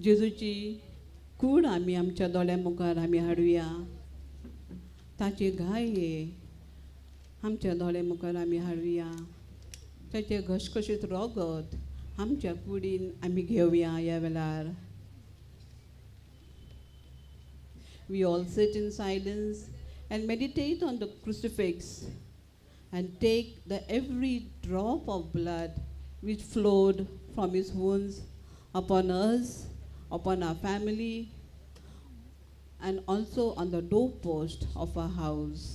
जेजूची कूड आमी आमच्या दोळ्या मुखार आमी हाडुया. ताचे घाय हे आमच्या दोळ्या मुखार आमी हाडुया. ताचें घसघशीत रोगत आमच्या कुडीन आमी घेवया ह्या वेळार. We all sit in silence and meditate on the crucifix and take the every drop of blood which flowed from his wounds upon us, upon our family, and also on the doorpost of our house.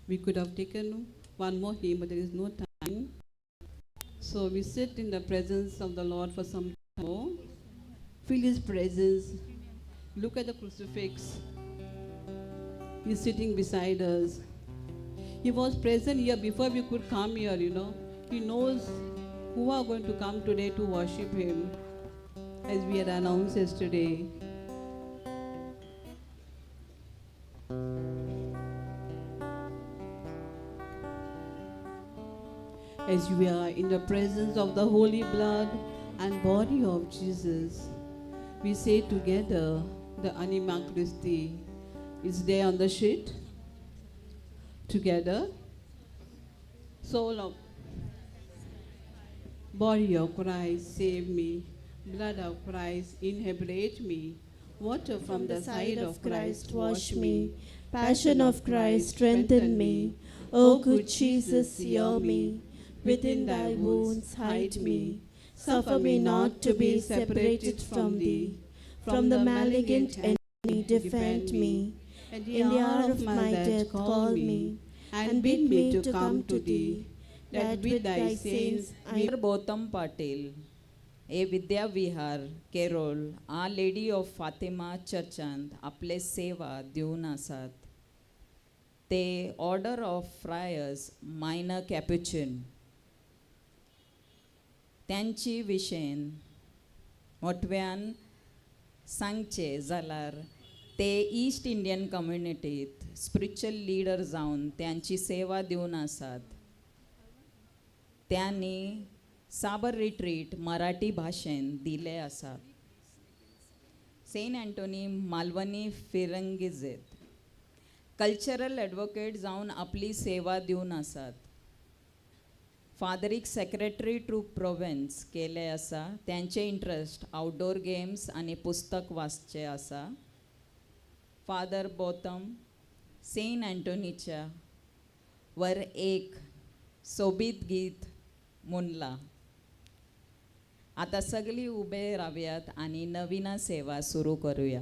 We could have taken one more hymn, but there is no time. So we sit in the presence of the Lord for some time more. Feel His presence. Look at the crucifix. He's sitting beside us. He was present here before we could come here, you know. He knows who are going to come today to worship Him, as we had announced yesterday. As we are in the presence of the holy blood and body of Jesus, we say together the Anima Christi. Is there on the sheet? Together. Soul of body of Christ, save me. Blood of Christ, inhabit me. Water from the side of Christ, wash me. Passion of Christ, strengthen me. O good Jesus, hear me. Within thy wounds hide me. Suffer me not to be separated from thee. From the malignant enemy defend me. In In the hour of my death call me, and bid me to come to thee, that with thy saints I Gautam Patil हे विद्याविहार केरोल our lady of Fatima चर्चांत आपले सेवा दिवन आसात. ते Order of Friars Minor Capuchin. त्यांची विशेन मोटव्यान सांगचें जाल्यार ते ईस्ट इंडियन कम्युनिटीत स्पिरिच्युअल लिडर जावन त्यांची सेवा दिवन आसात. त्यांनी साबर रिट्रीट मराठी भाशेन दिले आसात. सेंट अँटोनी मालवणी फिरंगीजेत कल्चरल एडवोकेट जावन आपली सेवा दिवन आसात. फादरीक सेक्रेटरी टू प्रोवेन्स केले आसा. त्यांचे इंट्रस्ट आउटडोर गेम्स आनी पुस्तक वाचचे आसा. फादर बोतम सेंट अँटोनीच्या वर एक सोबीत गीत म्हणला. आतां सगळीं उबे रावयात आनी नविना सेवा सुरू करूया.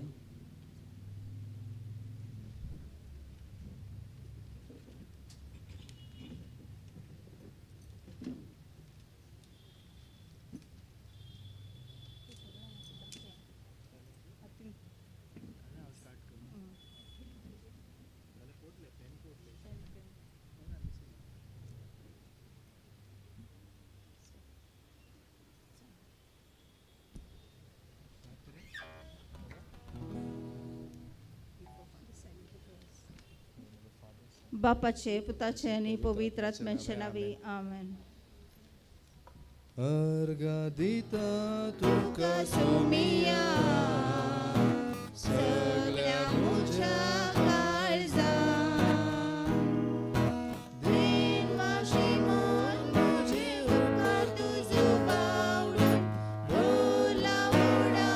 बापाचे, पुताचे आनी पवित्र आत्म्याचे नांवी, आमेन. अर्घा तुका सोमिया सगळ्या म्हज्या काळजा दिनवाशी मन म्हजें उपकार तुजो बावडून भरला व्हडा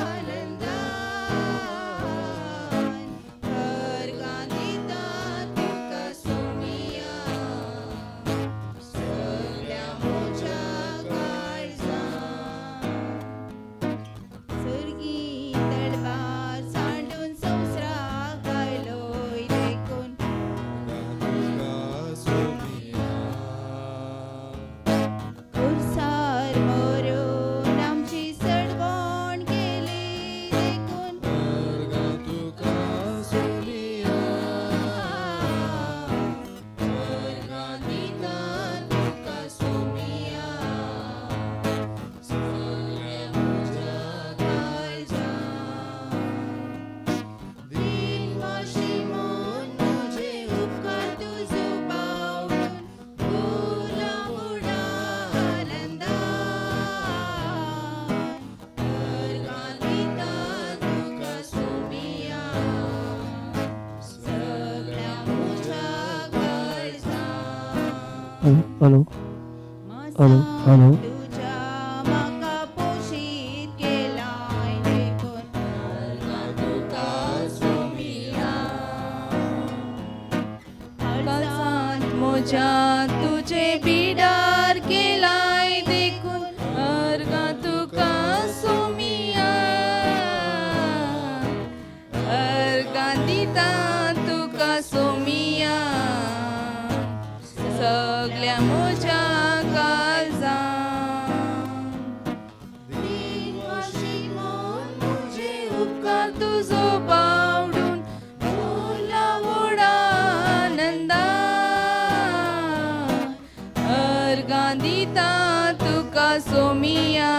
आनंदान. अर्घां दिता तुका सोमिया सगळ्या म्हज्या काळजान. सर्गी तळपार. Hello hello hello. तुज्या म्हाका पोशीत केलाय देखून तुका सोमिया. काळजांत म्हज्या तुजे बिडार केलाय देखून अर्गां तुका सोमिया. अर्गां दिता तुका सोमिया सगल्या म्हज्या काळजांत. म्हजे उपकार तुजो बावडून फुला व्हडा आनंदा. अर्गां दिता तुका सोमिया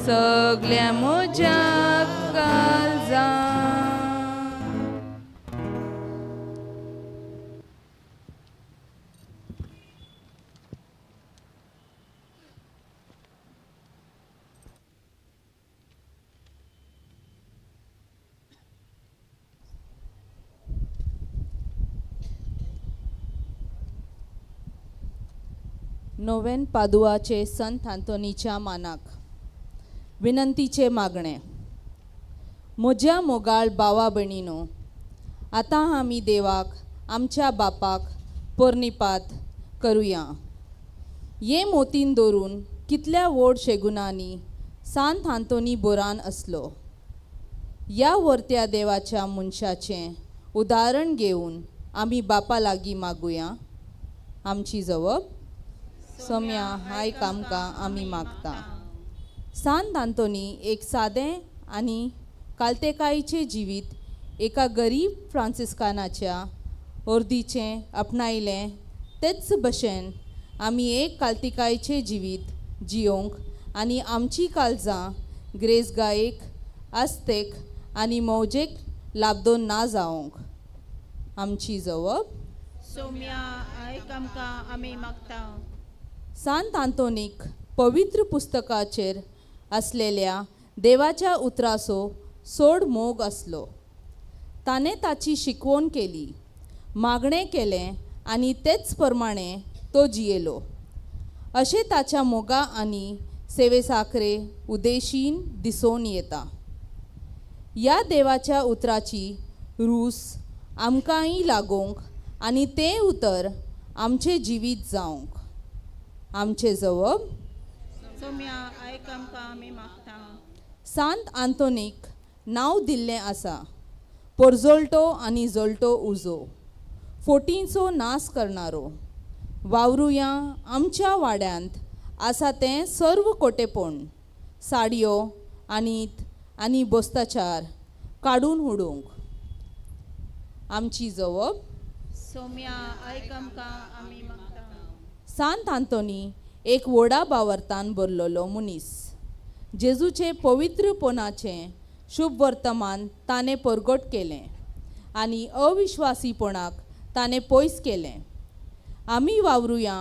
सगल्या म्हज्या काळजांत. नोवेन पादुआचे संत आंतोनीच्या मानाक विनंतीचें मागणें. म्हज्या मोगाळ भावा भयणीनो, आतां आमी देवाक आमच्या बापाक पोरणीपात करुया हे मोतीन दवरून कितल्या व्हड शेगुणांनी सांत आंतोनी बोरान आसलो. ह्या वर्त्या देवाच्या मनशाचें उदाहरण घेवन आमी बापा लागीं मागुया. आमची जवप सोम्या हाय आमकां आमी मागता. सांत आंतोनी एक सादें आनी कालतेकायेचें जिवीत एका गरीब फ्रांसिस्कानाच्या अर्दीचें आपणायलें. तेच भशेन आमी एक कालतिकायेचें जिवीत जियोवंक आनी आमची काळजां ग्रेसगायेक आस्तेक आनी मौजेक लाबदोन ना जावंक. आमची जवप सोम्या आयक आमकां आमी मागता. सांत आंतोनीक पवित्र पुस्तकाचेर आसलेल्या देवाच्या उतराचो सोड मोग आसलो. ताणें ताची शिकवण केली, मागणें केलें आनी तेच प्रमाणें तो जियेलो. अशें ताच्या मोगा आनी सेवेसाकरे उदेशीन दिसून येता. ह्या देवाच्या उतराची रूस आमकांय लागोवंक आनी तें उतर आमचें जिवीत जावंक. आमचें जवप सोम्या आयक आमकां आमी मागता. सांत आंतोनीक नांव दिल्लें आसा पोरजोल्टो आनी जळटो उजो फोटींचो नाश करणारो. वावरुया आमच्या वाड्यांत आसा तें सर्व कोटेपण साडयो आनी आनी बोस्ताचार काडून उडोवंक. आमची जवप सोम्या आयक आमकां आमी मागता. सांत आंतोनी एक व्हडा बावर्तान भरलेलो मनीस. जेजूचें पवित्रपणाचें शुभ वर्तमान ताणें परगट केलें आनी अविश्वासीपणाक ताणें पयस केलें. आमी वावरुया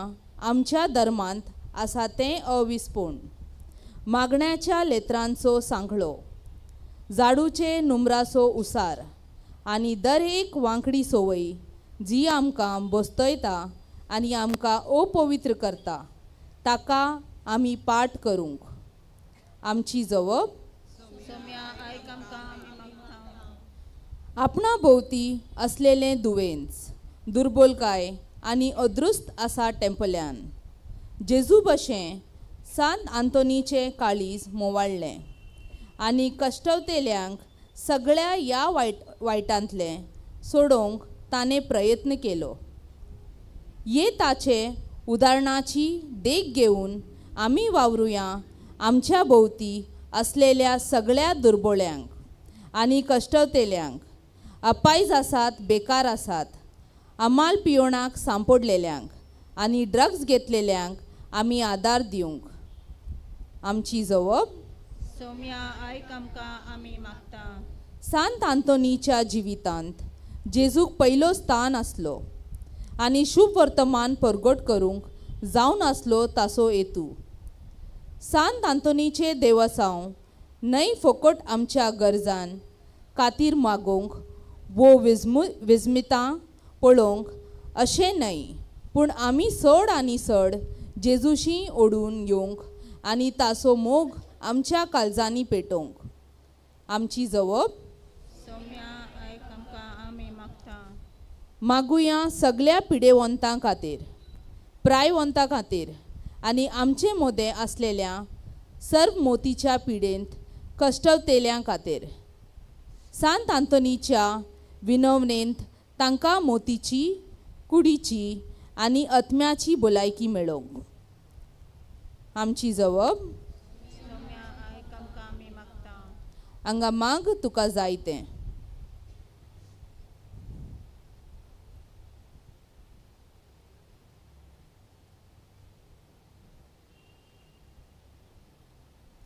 आमच्या धर्मांत आसा तें अविस्पूण मागण्याच्या लेत्रांचो सांखळो, जाडूचे नुमराचो उसार आनी दर एक वांकडी संवय जी आमकां बसतयता आनी आमकां अपवित्र करता ताका आमी पाठ करूंक. आमची जवप सोम्या आयक आमकां आमी मागता. आपणा भोंवती असलेलें दुयेंस, दुर्बोलकाय आनी अदृस्त आसा टेम्पल्यान जेजू भशेन सांत आंतोनीचें काळीज मोवाळ्ळें आनी कश्टवतेल्यांक सगळ्या ह्या वायटांतलें सोडोवंक ताणें प्रयत्न केलो. ये ताचे उदाहरणाची देख घेवन आमी वावरुया आमच्या भोंवती असलेल्या सगळ्या दुर्बोळ्यांक आनी कश्टवतेल्यांक, अपायज आसात, बेकार आसात, अमाल पियोणाक सांपडलेल्यांक आनी ड्रग्स घेतलेल्यांक आमी आदार दिवंक. आमची जवप सोम्या आयक आमकां आमी मागता. सांत आंतोनीच्या जिवितांत जेजूक पयलो स्थान आसलो आनी शुभ वर्तमान परगट करूंक जावन आसलो ताचो हेतू. सांत आंतोनीचें देवसांव न्हय फकत आमच्या गरजान खातीर मागोवंक वो विस्मितां पळोवंक अशें न्हय, पूण आमी चड आनी चड जेजूशी ओडून घेवंक आनी ताचो मोग आमच्या काळजांनी पेटोवंक. आमची जवप सोम्या आयक आमकां आमी मागता. मागुया सगल्या पिडेवंतां खातीर, प्रायवंतां खातीर आनी आमचे मोदें आसलेल्या सर्व मोतीच्या पिडेंत कश्टवतेल्यां खातीर. सांत आंतोनीच्या विनवणेंत तांकां मोतीची, कुडीची आनी आत्म्याची भलायकी मेळोवंक. आमची जवब सोम्या आयक आमकां आमी मागता. हांगा माग तुका जाय तें.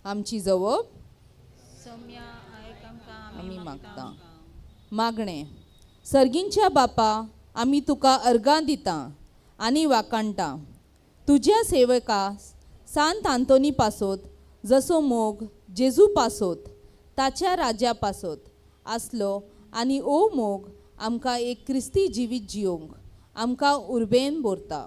आमची जवब सोम्या आयक आमकां आमी मागता. मागणें. सर्गींच्या बापा, आमी तुका अर्गां दिता आनी वाखाणटा. तुज्या सेवका सांत आंतोनी पासोत जसो मोग जेजू पासोत ताच्या राज्या पासोत आसलो आनी ओ मोग आमकां एक क्रिस्ती जिवीत जियोंक आमकां उर्बेन भरता.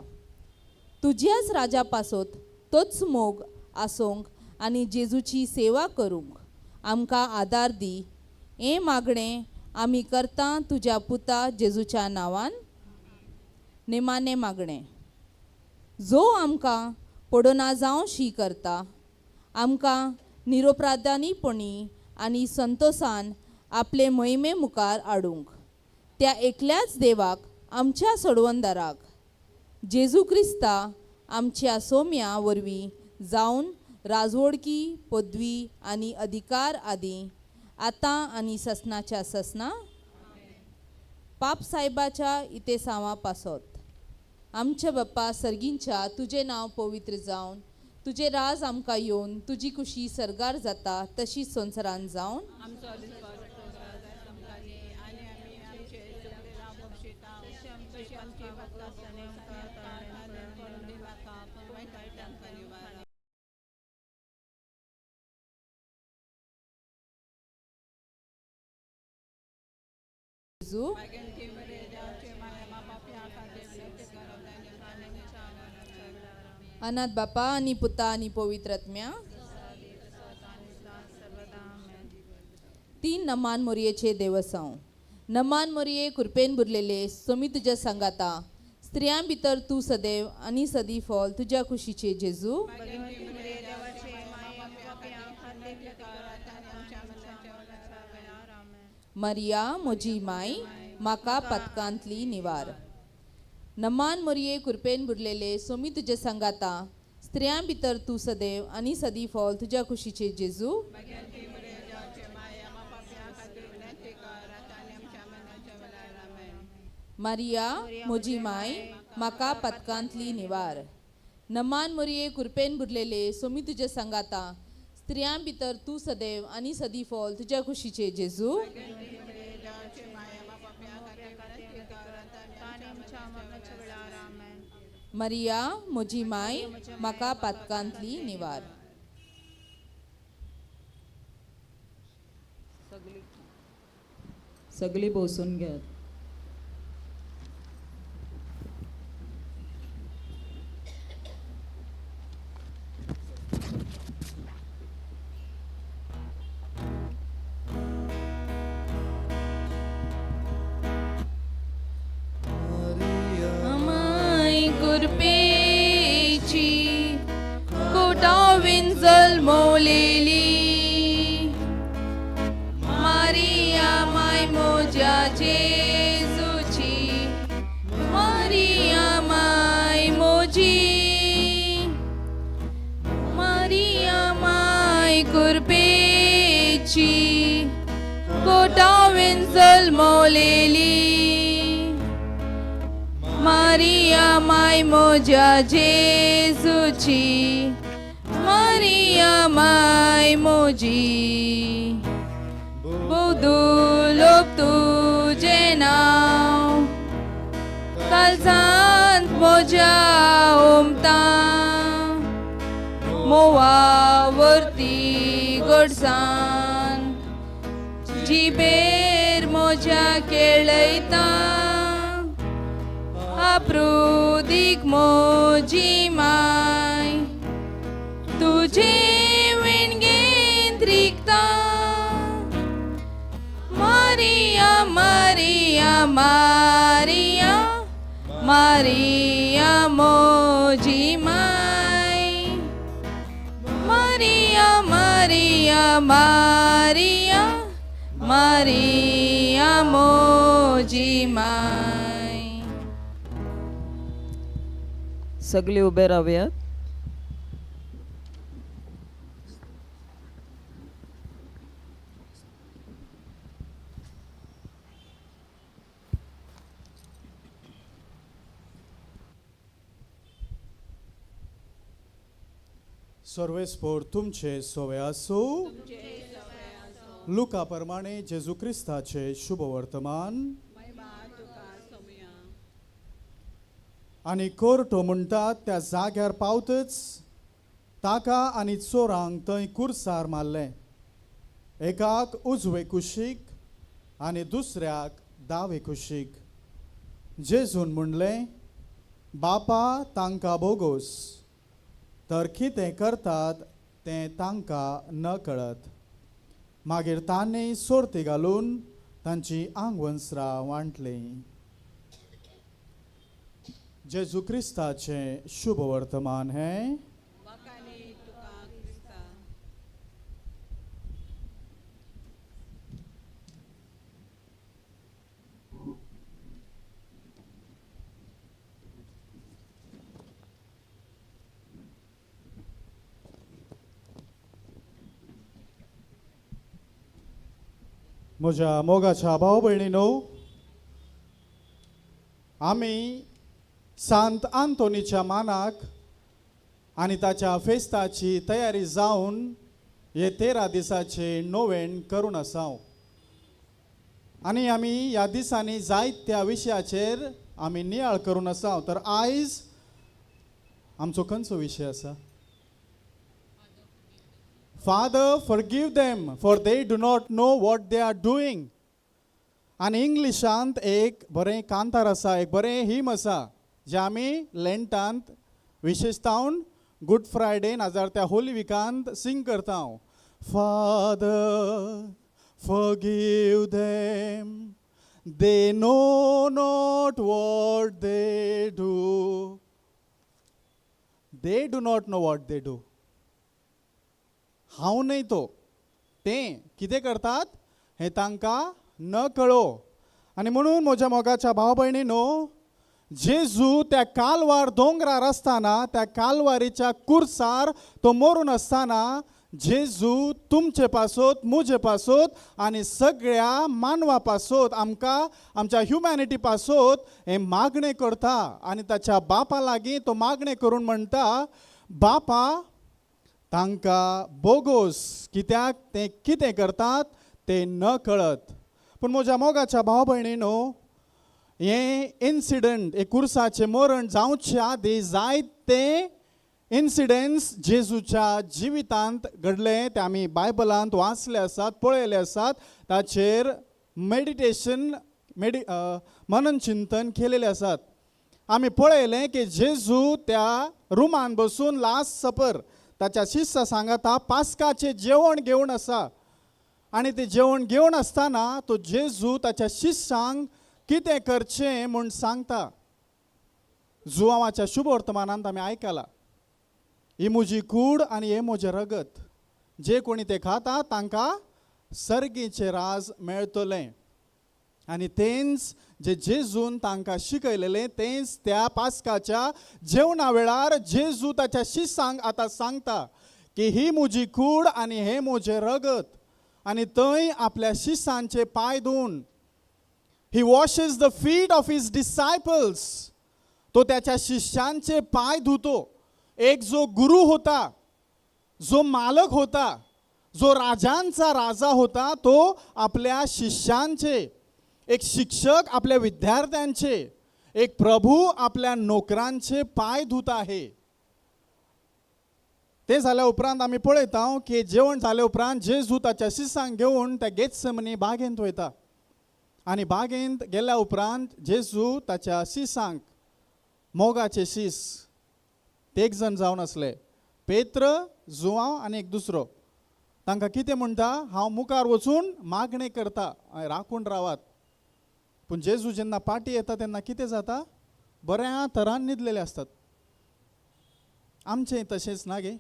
तुज्याच राजा पासोत तोच मोग आसोंक आनी जेजूची सेवा करूंक आमकां आदार दी. हें मागणें आमी करता तुज्या पुता जेजूच्या नांवान. निमाणें मागणें. जो आमकां पडना जावं शी करता, आमकां निरोपराधानीपणी आनी संतोसान आपले मोहिमे मुखार हाडूंक त्या एकल्याच देवाक आमच्या सोडवणदाराक जेजू क्रिस्ता आमच्या सोम्या वरवीं जावन राजवडकी, पदवी आनी अधिकार आदी आतां आनी ससनाच्या ससना. पाप सायबाच्या इतेसांवा पासत. आमच्या बाप्पा सर्गींच्या, तुजें नांव पवित्र जावन तुजें राज आमकां येवन तुजी कुशी सर्गार जाता तशी संवसारान जावन. जेजू अनाथ बापा आनी पुता आनी पवित्र आत्म्या. तीन नमान मोरयेचे देवसांव. नमान मोरये कृपेन बुरलेले सोमी तुज्या सांगाता, स्त्रियां भितर तूं सदैव आनी सदी फॉल तुज्या कुशीचे जेजू. मरिया म्हजी माय म्हाका पथकांतली निवार. नमान मोरये कृपेन बुरलेले सोमी तुजे सांगाता, स्त्रियां भितर तूं सदैव आनी सदी फॉल तुज्या कुशीचे जेजू. मारिया म्हजी माय म्हाका पथकांतली निवार. नमान मोरये कृपेन बुरलेले सोमी तुजे सांगाता, स्त्रियां भितर तूं सदैव आनी सदी फॉल तुज्या कुशीचे जेजू. मरिया म्हजी माय म्हाका पातकांतली निवार. सगळी बसून घेत. माय कृपेची कोटावीन जल्मवलेली मारिया माय म्हज्या जेजूची, मारिया माय म्हजी, मारिया माय कृपेची कोटावीन जल्मवलेली मारिया माय म्हज्या जेजूची, मारिया माय म्हजी. बोदुलोप तुजें नांव काळजांत म्हज्या ओमता, मोवावरती गोडसान जिबेर म्हज्या केळयता. आप्रुदीक मोजी माय तुजे विणगेंत रिगता. Maria Maria Maria Maria Moji my. Maria Maria Maria Maria Moji my. सगळी उबे रावयात. सर्वेस्पोर तुमचे सोवे आसूं. लुका प्रमाणे जेजू क्रिस्ताचे शुभ वर्तमान. आनी कोर्टो म्हणटात त्या जाग्यार पावतच ताका आनी चोरांक थंय कुर्सार मारलें, एकाक उजवे कुशीक आनी दुसऱ्याक दावे कुशीक. जेजून म्हणलें, बापा तांकां बोगोस, तर कितें करतात तें तांकां न कळत. मागीर तांणी सोर्ती घालून तांची आंगवंसरां वांटलीं. जेजू क्रिस्ताचें शुभ वर्तमान हें. वाखाणे तुका क्रिस्ता. म्हज्या मोगाच्या भाव भयणीनो, आमी सांत आंतोनीच्या मानाक आनी ताच्या फेस्ताची तयारी जावन हे 13 दिसाचे नोवेण करून आसा. आनी आमी ह्या दिसांनी जायत्या विशयाचेर आमी नियाळ करून आसा. तर आयज आमचो खंयचो विशय आसा? Father, forgive them, for they do not know what they are doing. आनी इंग्लिशांत एक बरें कांतार आसा, एक बरें हिम आसा, जें आमी लेंटांत विशेशतावन गुड फ्रायडे नाजाल्यार त्या होली विकांत सिंग करता. Father, forgive them, they know not what they do. They do not know what they do. हांव न्हय तो, ते कितें करतात हें तांकां न कळो. आनी म्हणून म्हज्या मोगाच्या भाव भयणीनो, जेजू त्या कालवार दोंगरार आसतना, त्या कालवारीच्या कुर्सार तो मरून आसतना, जेजू तुमचे पासत, म्हजे पासत आनी सगळ्या मानवा पासत, आमकां आमच्या ह्युमॅनिटी पासत हें मागणें करता. आनी ताच्या बापा लागीं तो मागणें करून म्हणटा, बापा तांकां बोगोस, कित्याक ते कितें करतात ते न कळत. पूण म्हज्या मोगाच्या भाव भयणीनो, हें इन्सिडंट, हे कुर्साचें मरण जावचे आदी जायते इन्सिडंट्स जेजूच्या जिवितांत घडले, ते आमी बायबलांत वाचले आसात, पळयले आसात, ताचेर मेडिटेशन मनन चिंतन केलेलें आसात. आमी पळयलें की जेजू त्या रुमान बसून लास्ट सपर ताच्या शिश्या सांगाता पास्काचें जेवण घेवन आसा. आनी तें जेवण घेवन आसतना तो जेजू ताच्या शिश्यांक कितें करचें म्हूण सांगता. जुवांवाच्या शुभ वर्तमानांत आमी आयकलां, ही म्हजी कूड आनी हें म्हजें रगत, जे कोणी ते खाता तांकां सर्गीचें राज मेळटलें. आनी तेंच जे जेजून तांकां शिकयलेलें तेंच त्या पास्काच्या जेवणा वेळार जेजू ताच्या शिश्यांक आतां सांगता की ही म्हजी कूड आनी हें म्हजें रगत. आनी थंय आपल्या शिश्यांचे पांय धुवन, he washes the feet of his disciples. तो त्याच्या शिष्यांचे पाय धुतो. एक जो गुरु होता, जो मालक होता, जो राजांचा राजा होता, तो आपल्या शिष्यांचे, एक शिक्षक आपल्या विद्यार्थ्यांचे, एक प्रभू आपल्या नोकरांचे पाय धुत आहे. ते जाल्या उपरांत आमी पळयता की जेवण जाल्या उपरांत जेजू ताच्या शिश्यांक घेवन त्या गेत्समनी बागेंत वयता. आनी बागेंत गेल्या उपरांत जेजू ताच्या शिश्यांक मोगाचे शीस तेग जाण जावन आसले, पेत्र, जुवांव आनी एक दुसरो. तांकां कितें म्हणटा, हांव मुखार वचून मागणें करता, राखून रावात. पूण जेजू जेन्ना पाटी येता तेन्ना कितें जाता, बऱ्या तरान न्हिदलेले आसतात. आमचें तशेंच ना गे,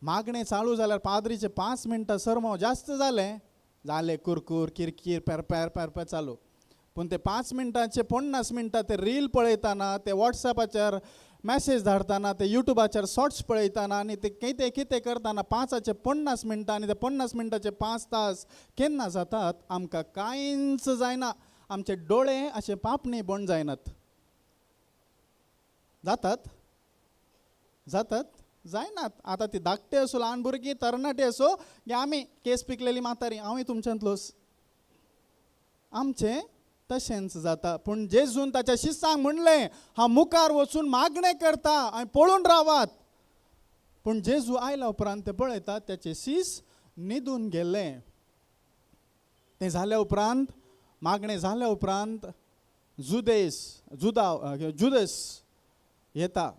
मागणें चालू जाल्यार पाद्रीचे 5 मिनटां सरमांव जास्त जालें जालें कुरकूर किरकीर पेरपेर पेरपेर चालू. पूण ते 5 मिनटांचे 50 मिनटां ते रील पळयतना, ते वॉट्सएपाचेर मॅसेज धाडताना, ते युट्यूबाचेर शॉर्ट्स पळयतना आनी ते कितें कितें करतना 5 50 मिनटां आनी ते 50 मिनटाचे 5 तास केन्ना जातात आमकां कांयच जायना. आमचे डोळे अशे पापणी बंद जायनात, जातात जातात जायनात. आतां ती धाकटे असो, ल्हान भुरगीं, तरणाटे असो की आमी केस पिकलेली म्हातारी, हांवूय तुमच्यांतलोच, आमचें तशेंच जाता. पूण जेजून ताच्या शिसांक म्हणलें, हांव मुखार वचून मागणें करता आनी पळोवन रावात. पूण जेजू आयल्या उपरांत ते पळयतात त्याचे शीस न्हिदून गेल्लें. तें जाल्या उपरांत, मागणें जाल्या उपरांत जुदेस जुदेस येता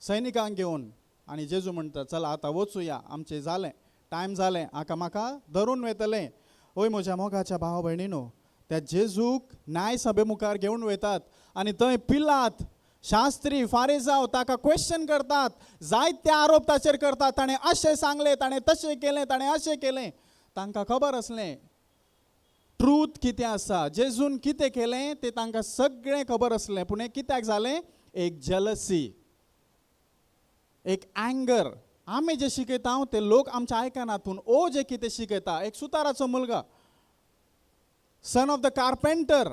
सैनिकांक घेवन आनी जेजू म्हणटा, चला आतां वचुया, आमचें जालें, टायम जालें, हाका म्हाका धरून वयतलें. ओय म्हज्या मोगाच्या भाव भयणीनो, त्या जेजूक न्याय सभे मुखार घेवन वयतात आनी थंय पिलात, शास्त्री, फारीजाव ताका क्वेश्चन करतात, जायते आरोप ताचेर करतात. ताणें अशें सांगलें, ताणें तशें केलें, ताणें अशें केलें. तांकां खबर आसलें ट्रूथ कितें आसा, जेजून कितें केलें तें तांकां सगळें खबर आसलें. पूण हें कित्याक जालें, एक जेलसी, एक एंगर. आमी जे शिकयता ते लोक आमच्या आयकनात, पूण ओ जे कितें शिकयता, एक सुताराचो मुलगा, सन ऑफ the carpenter,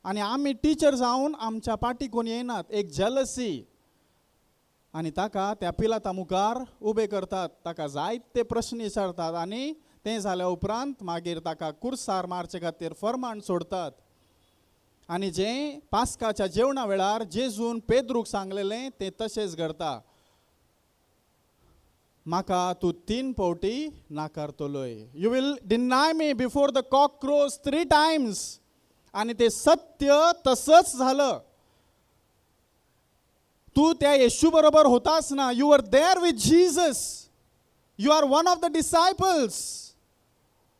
आनी आमी टिचर जावन आमच्या पाटी कोण येयनात, एक जेलसी. आनी ताका त्या पिलाता मुखार उबे करतात, ताका जायते प्रश्न विचारतात आनी तें जाल्या उपरांत मागीर ताका कुर्सार मारचे खातीर फर्मान सोडतात. आनी जें पास्काच्या जेवणा वेळार जेजून पेद्रूक सांगलेलें तें तशेंच घडता, म्हाका तूं 3 फावटी नाकारतलोय, you will deny me before the cock crows 3 times. आनी तें सत्य तसंच झालं. तूं त्या येशू बरोबर होतास ना, you are there with Jesus, you are one of the disciples.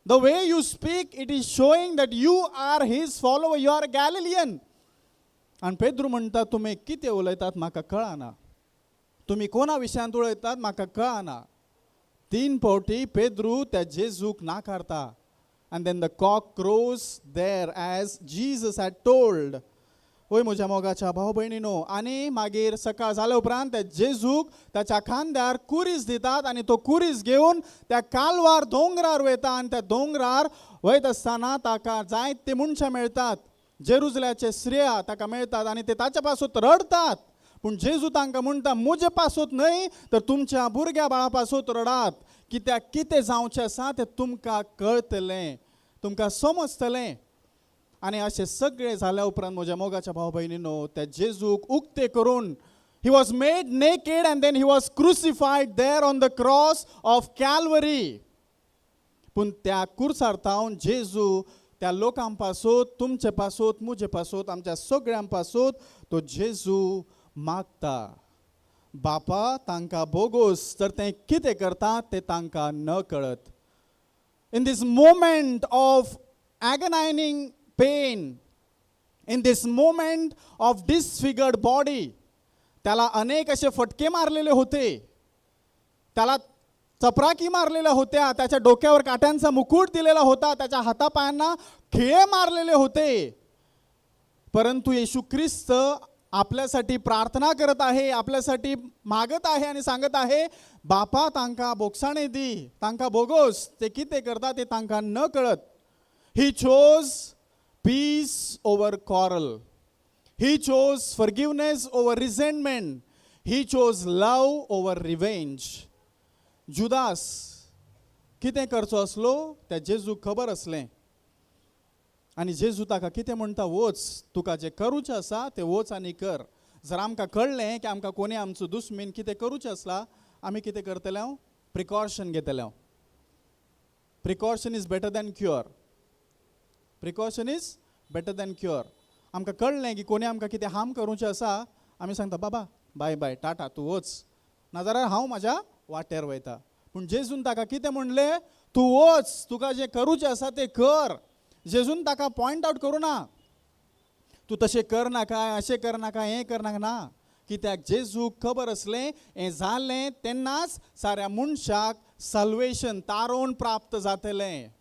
The way you speak, it is showing that you are his follower, you are a Galilean. आनी पेद्रू म्हणटा, तुमी कितें उलयतात म्हाका कळना, तुमी कोणा विशयांत उलयतात म्हाका कळना. 3 फावटी पेद्रू त्या जेजूक नाकारता. And then the cock crows there as Jesus had told. ओय म्हज्या मोगाच्या भाव भयणीनो, आनी मागीर सकाळ जाल्या उपरांत त्या जेजूक ताच्या खांद्यार कुरीस दितात आनी तो कुरीस घेवन त्या कालवार दोंगरार वयता. आनी त्या दोंगरार वयत आसतना ताका जायते मनशां मेळटात, जेरुजल्याचे स्त्रिया ताका मेळटात आनी ते ताच्या पासून रडतात. पूण जेजू तांकां म्हणटा, म्हजे पासून न्हय तर तुमच्या भुरग्या बाळा पासून रडात, कित्याक कितें जावचें आसा तें तुमकां कळटलें, तुमकां समजतलें. आनी अशें सगळें जाल्या उपरांत म्हज्या मोगाच्या भाव भयणीनो, त्या जेजूक उक्ते करून he was made naked and then he was crucified there on the cross of Calvary. पूण त्या कुर्सार थावन जेजू त्या लोकां पासून, तुमचे पासून, म्हजे पासून, आमच्या सगळ्यां पासून तो जेजू मागता, बापा तांकां बोगोस, तर तें कितें करता तें तांकां न कळत. In this moment of agonizing pain, in this moment of disfigured body, त्याला अनेक असे फटके मारलेले होते, त्याला चपराकी मारलेल्या होत्या, त्याच्या डोक्यावर काट्यांचा मुकुट दिलेला होता, त्याच्या हातापायांना खिळे मारलेले होते. परंतु येशू ख्रिस्त आपल्यासाठी प्रार्थना करत आहे, आपल्यासाठी मागत आहे आणि सांगत आहे, बापा तांकां बोगसाणे दी, तांकां बोगोस, ते कितें करता ते तांकां न कळत. He chose peace over quarrel, he chose forgiveness over resentment, he chose love over revenge. Judas कितें करचो आसलो त्या जेजूक खबर आसलें. आनी जेजू ताका कितें म्हणटा, वच, तुका जें करूचें आसा तें वच आनी कर. जर आमकां कळ्ळें की आमकां कोणी आमचो दुस्मीन कितें करूचें आसला, आमी कितें करतले? हांव प्रिकॉशन घेतले. हांव precaution is better than cure, precaution is better than cure. आमकां कळ्ळें की कोणी आमकां कितें हार्म करूचें आसा, आमी सांगता बाबा बाय बाय टाटा, तूं वच, नाजाल्यार हांव म्हाज्या वाटेर वयता. पूण जेजून ताका कितें म्हणलें? तूं वच, तुका जें करूचें आसा तें कर. जेजून ताका पॉयंट आवट करूं ना, तूं तशें कर नाका, अशें कर नाका, हें कर नाका, ना. कित्याक जेजूक खबर आसलें हें जालें तेन्नाच साऱ्या मनशाक साल्वेशन, तारोण प्राप्त जातलें.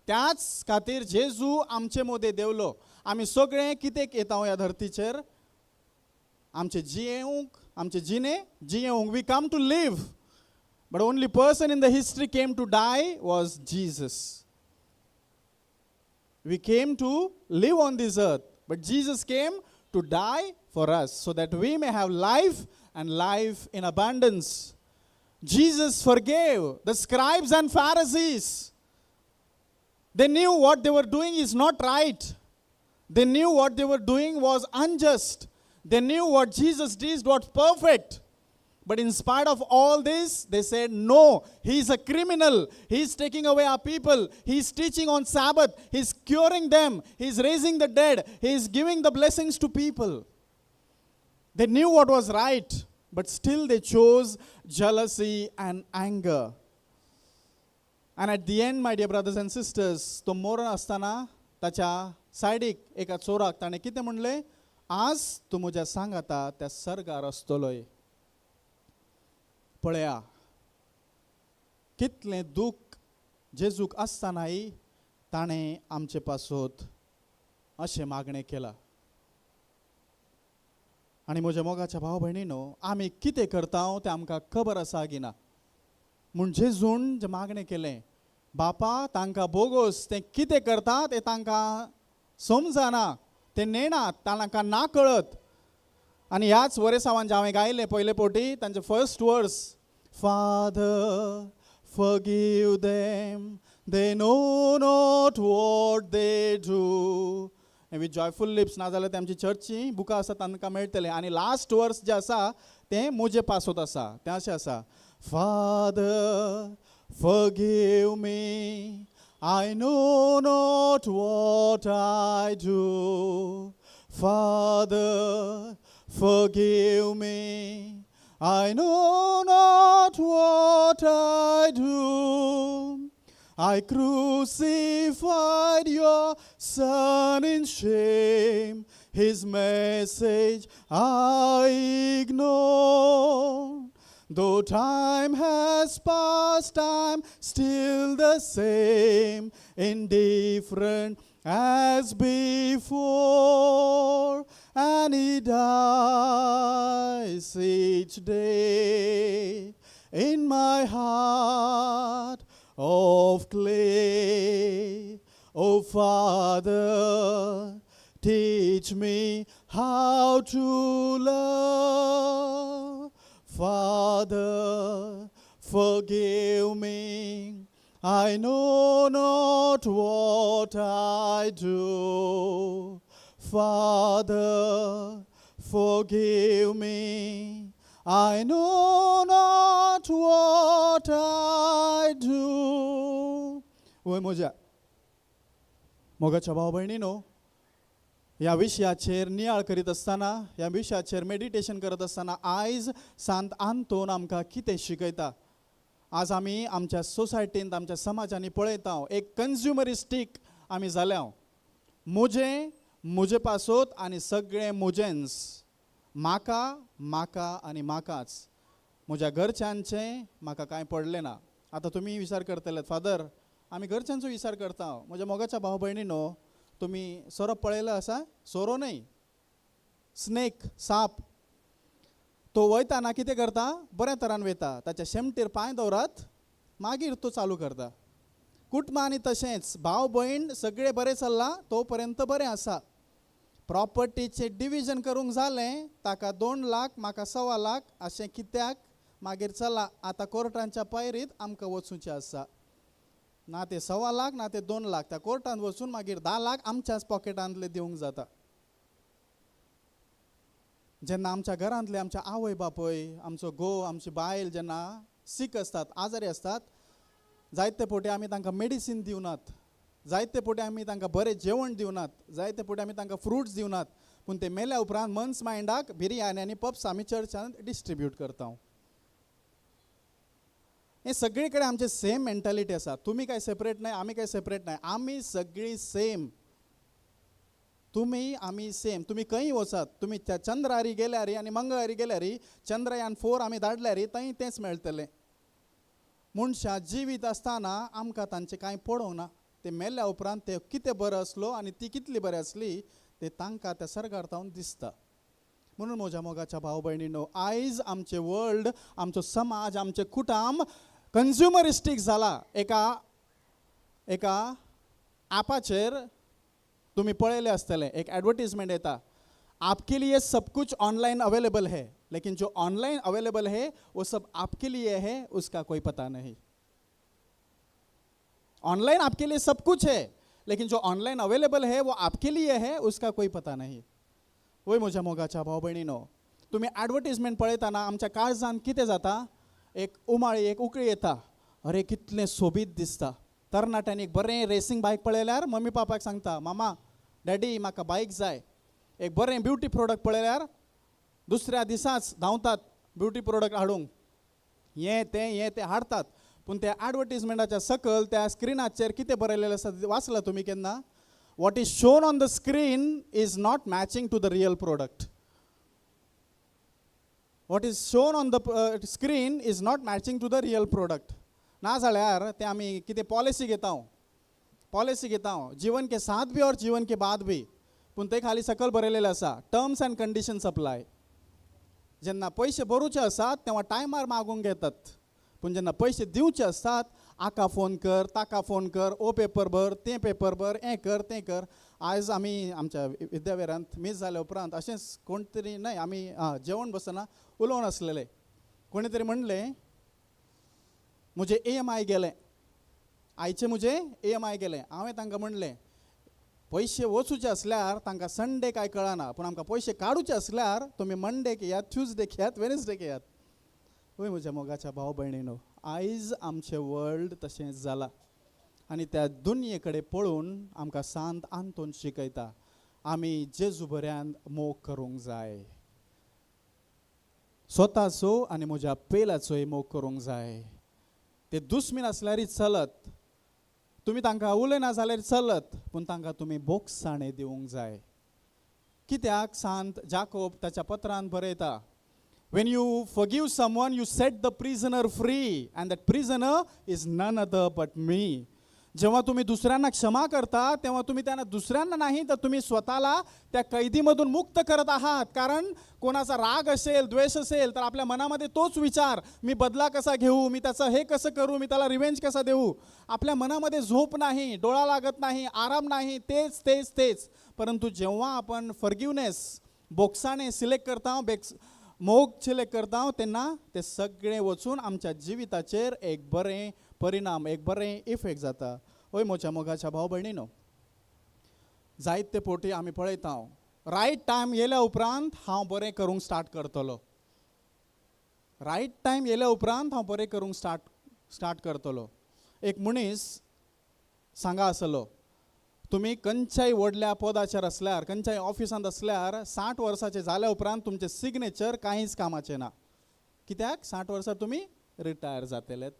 त्याच खातीर जेजू आमचे मदें देंवलो. आमी सगळे कितें येता ह्या धर्तीचेर? आमचे जियेवंक, आमचे जिणे जियेवंक. We come to live, but only person in the history came to die was Jesus. We came to live on this earth, but Jesus came to die for us so that we may have life and life in abundance. Jesus forgave the scribes and Pharisees. They knew what they were doing is not right. They knew what they were doing was unjust. They knew what Jesus did was perfect. But in spite of all this, they said, no, he's a criminal. He's taking away our people. He's teaching on Sabbath. He's curing them. He's raising the dead. He's giving the blessings to people. They knew what was right, but still they chose jealousy and anger. And at the end, my dear brothers and sisters, तो मोरण आसतना ताच्या सायडीक एका चोराक ताणें कितें म्हणलें? आज तूं म्हज्या सांगाता त्या सर्गार आसतलोय. पळया कितलें दूख जेजूक आसतनाय ताणें आमचे पासत अशें मागणें केलां. आनी म्हज्या मोगाच्या भाव भयणीनो, आमी कितें करता तें आमकां खबर आसा की ना? म्हूण जेजून जें मागणें केलें, बापा तांकां बोगोस, तें कितें करता तें तांकां समजना, तें नेणात, तांकां ना कळत. आनी ह्याच वरेसांवान जें हांवें गायलें पयले फावटी, तांचे first verse, Father forgive them, they know not what they do. With joyful lips, नाजाल्यार ते आमची चर्ची बुकां आसा तांकां मेळटलें. आनी लास्ट वर्स जें आसा तें म्हजे पासत आसा, तें अशें आसा, Father forgive me, I know not what I do. Father, forgive me, I know not what I do. I crucified your son in shame. His message I ignore. Though time has passed, I'm still the same, indifferent as before. And he dies each day in my heart of clay. Oh Father, teach me how to love. Father, forgive me. I know not what I do. Father, forgive me. I know not what I do. वय म्हज्या मोगाच्या भाव भयणीनो, ह्या विशयाचेर नियाळ करीत आसतना, ह्या विशयाचेर मेडिटेशन करत आसतना, आयज सांत आंतोन आमकां कितें शिकयता? आज आमी आमच्या सोसायटींत, आमच्या समाजांनी पळयता, एक कन्ज्युमरिस्टीक आमी जाल्या. म्हजें, म्हजे पासत आनी सगळें म्हजेंच, म्हाका, म्हाका आनी म्हाकाच, म्हज्या घरच्यांचें म्हाका कांय पडलें ना. आतां तुमी विचार करतले, फादर आमी घरच्यांचो विचार करता. म्हज्या मोगाच्या भाव भयणीनो, तुमी सोरोप पळयलो आसा? सोरो न्हय, स्नेक, साप. तो वयताना कितें करता? बऱ्या तरान वयता, ताच्या शेमटेर पांय दवरात, मागीर तो चालू करता. कुटुंब आनी तशेंच भाव भयण सगळें बरें चल्लां तो पर्यंत बरें आसा. प्रॉपर्टीचें डिविजन करूंक जालें, ताका 2 लाख, म्हाका 1.25 लाख, अशें कित्याक? मागीर चला आतां कोर्टांच्या पायरीत आमकां वचूचें आसा. ना ते 1.25 लाख, ना ते 2 लाख, त्या कोर्टांत वचून मागीर 10 लाख आमच्याच पॉकेटांतले दिवंक जाता. जेन्ना आमच्या घरांतले आमच्या आवय बापूय, आमचो घोव, आमची बायल जेन्ना सीक आसतात, आजारी आसतात, जायते फावटी आमी तांकां मेडिसीन दिवनात, जायते फावटी आमी तांकां बरें जेवण दिवनात, जायते फावटी आमी तांकां फ्रुट्स दिवनात. पूण ते मेल्या उपरांत मन्स मायंडाक बिरयानी आनी पप्स आमी चर्चांत डिस्ट्रिब्यूट करता. हें सगळे कडेन आमचे सेम मेंटालिटी आसा. तुमी काय सेपरेट न्हय, आमी काय सेपरेट न्हय, आमी सगळीं सेम. तुमी आमी सेम. तुमी खंय वचात, तुमी त्या चंद्रारी गेल्यार आनी मंगळारी गेल्यार, चंद्रयान 4 आमी धाडल्यार थंय तेंच मेळटलें. मनशां जिवीत आसतना आमकां तांचें कांय पडोवंक ना. ते मेल्या उपरांत ते कितें बरो आसलो आनी ती कितली बरी आसली ते तांकां त्या सर्गार तावन दिसता. म्हणून म्हज्या मोगाच्या भाव भयणीनो, आयज आमचें वर्ल्ड, आमचो समाज, आमचें कुटुंब कंज्युमरिस्टीक जाला. एका एका ॲपाचेर तुमी पळयलें आसतलें, एक एडवर्टीजमेंट येता, आपके लिए सब कुछ ऑनलाइन अवेलेबल है, लेकिन जो ऑनलाइन अवेलेबल है वो सब आपके लिए है, उसका कोई पता नहीं. ऑनलाइन आपके लिए सब कुछ है, लेकिन जो ऑनलाइन अवेलेबल है वो आपके लिए है, उसका कोई पता नहीं. वय म्हज्या मोगाच्या भाव भयणीनो, तुमी एडवर्टीजमेंट पळयतना आमच्या काळजान कितें जाता, एक उमाळी, एक उकळी येता, अरे कितलें सोबीत दिसता. तरणाट्यांनी एक बरें रेसींग बायक पळयल्यार मम्मी पापाक सांगता, मामा डॅडी म्हाका बायक जाय. एक बरें ब्युटी प्रोडक्ट पळयल्यार दुसऱ्या दिसाच धांवतात ब्युटी प्रोडक्ट हाडूंक, हें तें हें तें हाडटात. पूण त्या एडवर्टीजमेंटाच्या सकयल त्या स्क्रिनाचेर कितें बरयलेलें आसा वाचलां तुमी केन्ना? What is shown on the screen is not matching to the real product. What is shown on the screen is not matching to the real product. ना जाल्यार ते आमी कितें पॉलिसी घेता, पॉलिसी घेता, जीवन के साथ भी और जीवन के बाद भी, पूण ते खाली सकयल बरयलेलें आसा टर्म्स अँड कंडिशन्स अप्लाय. जेन्ना पयशे भरूचे आसात तेन्ना टायमार मागूंक घेतात, पूण जेन्ना पयशे दिवचे आसतात आका फोन कर, ताका फोन कर, ओ पेपर भर, तें पेपर भर, हें कर तें कर. आयज आमी आमच्या विद्याविहारांत मीस जाल्या उपरांत अशेंच कोण तरी न्हय, आमी जेवण बसतना उलोवन आसलेले, कोणी तरी म्हणलें म्हजें EMI गेलें, आयचें म्हजें EMI गेलें. हांवें तांकां म्हणलें पयशे वचूचे आसल्यार तांकां संडे कांय कळना, पूण आमकां पयशे काडूचे आसल्यार तुमी मंडे घेयात, ट्युजडे घेयात, वेनसडे घेयात. वय म्हज्या मोगाच्या भाव भयणीनो, आयज आमचें वर्ल्ड तशें जालां आनी त्या दुनिये कडेन पळोवन आमकां सांत आंतोन शिकयता आमी जेजू बऱ्यान मोग करूंक जाय, स्वताचो आनी म्हज्या पेलाचोय मोग करूंक जाय. ते दुस्मीन आसल्यारय चलत, तुमी तांकां उलयना जाल्यार चलत, पूण तांकां तुमी बोगसाणें दिवंक जाय. कित्याक सांत जाकोब ताच्या पत्रान बरयता, When you forgive someone, you set the prisoner free, and that prisoner is none other but me. जेव्हा तुम्ही दुसऱ्यांना क्षमा करता तेव्हा तुम्ही त्यांना दुसऱ्यांना नाही तर तुम्ही स्वतःला त्या कैदीमधून मुक्त करत आहात. कारण कोणाचा राग असेल, द्वेष असेल तर आपल्या मनामध्ये तोच विचार, मी बदला कसा घेऊ, मी त्याचं हे कसं करू, मी त्याला रिव्हेंज कसा देऊ. आपल्या मनामध्ये झोप नाही, डोळा लागत नाही, आराम नाही, तेच तेच तेच. परंतु जेव्हा आपण फॉरगिवनेस, बोगसाणे सिलेक्ट करता, मोग सिलेक्ट करता, तेन्ना ते सगळे वचून आमच्या जिविताचेर एक बरें परिणाम, एक बरें इफेक्ट जाता. हय म्हज्या मोगाच्या भाव भयणीनो, जायते पोटी आमी पळयता रायट टायम येयल्या उपरांत हांव बरें करूंक स्टार्ट करतलो, रायट टायम येयल्या उपरांत हांव बरें करूंक स्टार्ट करतलो. एक मनीस सांगा आसलो, तुमी खंयच्याय व्हडल्या पदाचेर आसल्यार, खंयच्याय ऑफिसांत आसल्यार 60 वर्साचे जाल्या उपरांत तुमचें सिग्नेचर कांयच कामाचें ना. कित्याक 60 वर्सां तुमी रिटायर जातलेत.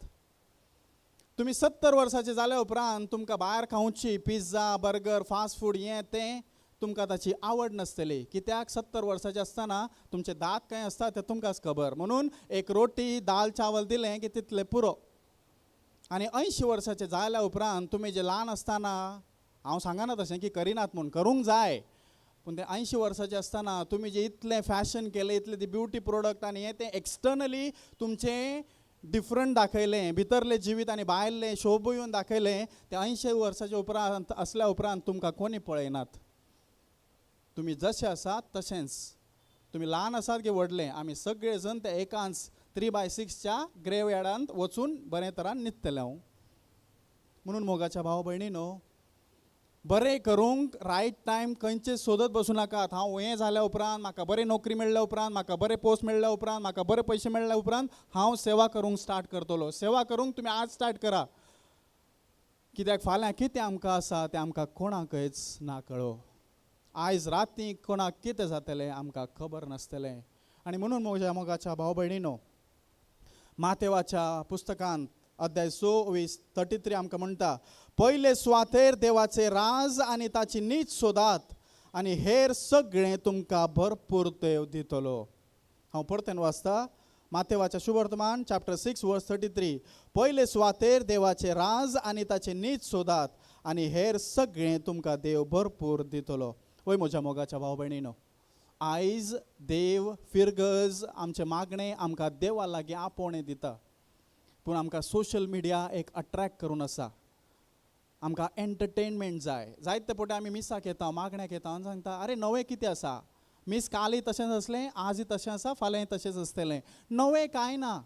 तुमी 70 वर्साचे जाल्या उपरांत तुमकां भायर खावची पिझ्झा, बर्गर, फास्ट फूड हें तें तुमकां ताची आवड नासतली. कित्याक 70 वर्साचे आसतना तुमचे दांत कांय आसता ते तुमकांच खबर, म्हणून एक रोटी दाल चावल दिलें की तितलें पुरो. आनी 80 वर्साचे जाल्या उपरांत तुमी जे ल्हान आसतना, हांव सांगना तशें की करिनात म्हूण, करूंक जाय, पूण ते 80 वर्साचे आसतना तुमी जे इतलें फॅशन केलें, इतलें ती ब्युटी प्रोडक्ट आनी हें तें एक्सटर्नली तुमचें डिफरंट दाखयलें, भितरलें जिवीत आनी भायलें शोभून दाखयलें, ते 80 वर्साच्या उपरांत आसल्या उपरांत तुमकां कोणी पळयनात. तुमी जशे आसात तशेंच, तुमी ल्हान आसात की व्हडले, आमी सगळे जण त्या एकांच 3x6च्या ग्रेव यार्डांत वचून बरें तरान न्हिदतले हांव. म्हणून मोगाच्या भाव भयणीनो, बरें करूंक रायट टायम खंयचे सोदत बसूं नाकात. हांव हें जाल्या उपरांत, म्हाका बरें नोकरी मेळ्ळ्या उपरांत, म्हाका बरें पोस्ट मेळ्ळ्या उपरांत, म्हाका बरे पयशे मेळ्ळ्या उपरांत हांव सेवा करूंक स्टार्ट करतलो. सेवा करूंक तुमी आज स्टार्ट करा, कित्याक फाल्यां कितें आमकां आसा तें आमकां कोणाकच ना कळो. आयज राती कोणाक कितें जातलें आमकां खबर नासतलें. आनी म्हणून म्हज्या मोगाच्या भाव भयणीनो, मातेवाच्या पुस्तकांत अध्याय 6:33 आमकां म्हणटा, पयले सुवातेर देवाचे राज आनी ताची नीत सोदात आनी हेर सगळें तुमकां भरपूर देव दितलो. हांव परतेन वाचता, मातेवाच्या शुभवर्तमान चॅप्टर 6 वर्स 33, पयले सुवातेर देवाचे राज आनी ताचे नीत सोदात आनी हेर सगळें तुमकां देव भरपूर दितलो. वय म्हज्या मोगाच्या भाव भयणीनो, आयज देव फिरगज आमचें मागणें आमकां देवा लागीं आपोवणें दिता, पूण आमकां सोशल मिडिया एक अट्रॅक्ट करून आसा. आमकां एंटरटेनमेंट जाय. जायते पटे आमी मिसाक येता, मागण्याक येता आनी सांगता, आरे नवें कितें आसा, मीस कालय तशेंच आसलें, आजय तशें आसा, फाल्यांय तशेंच आसतलें, नवें कांय ना.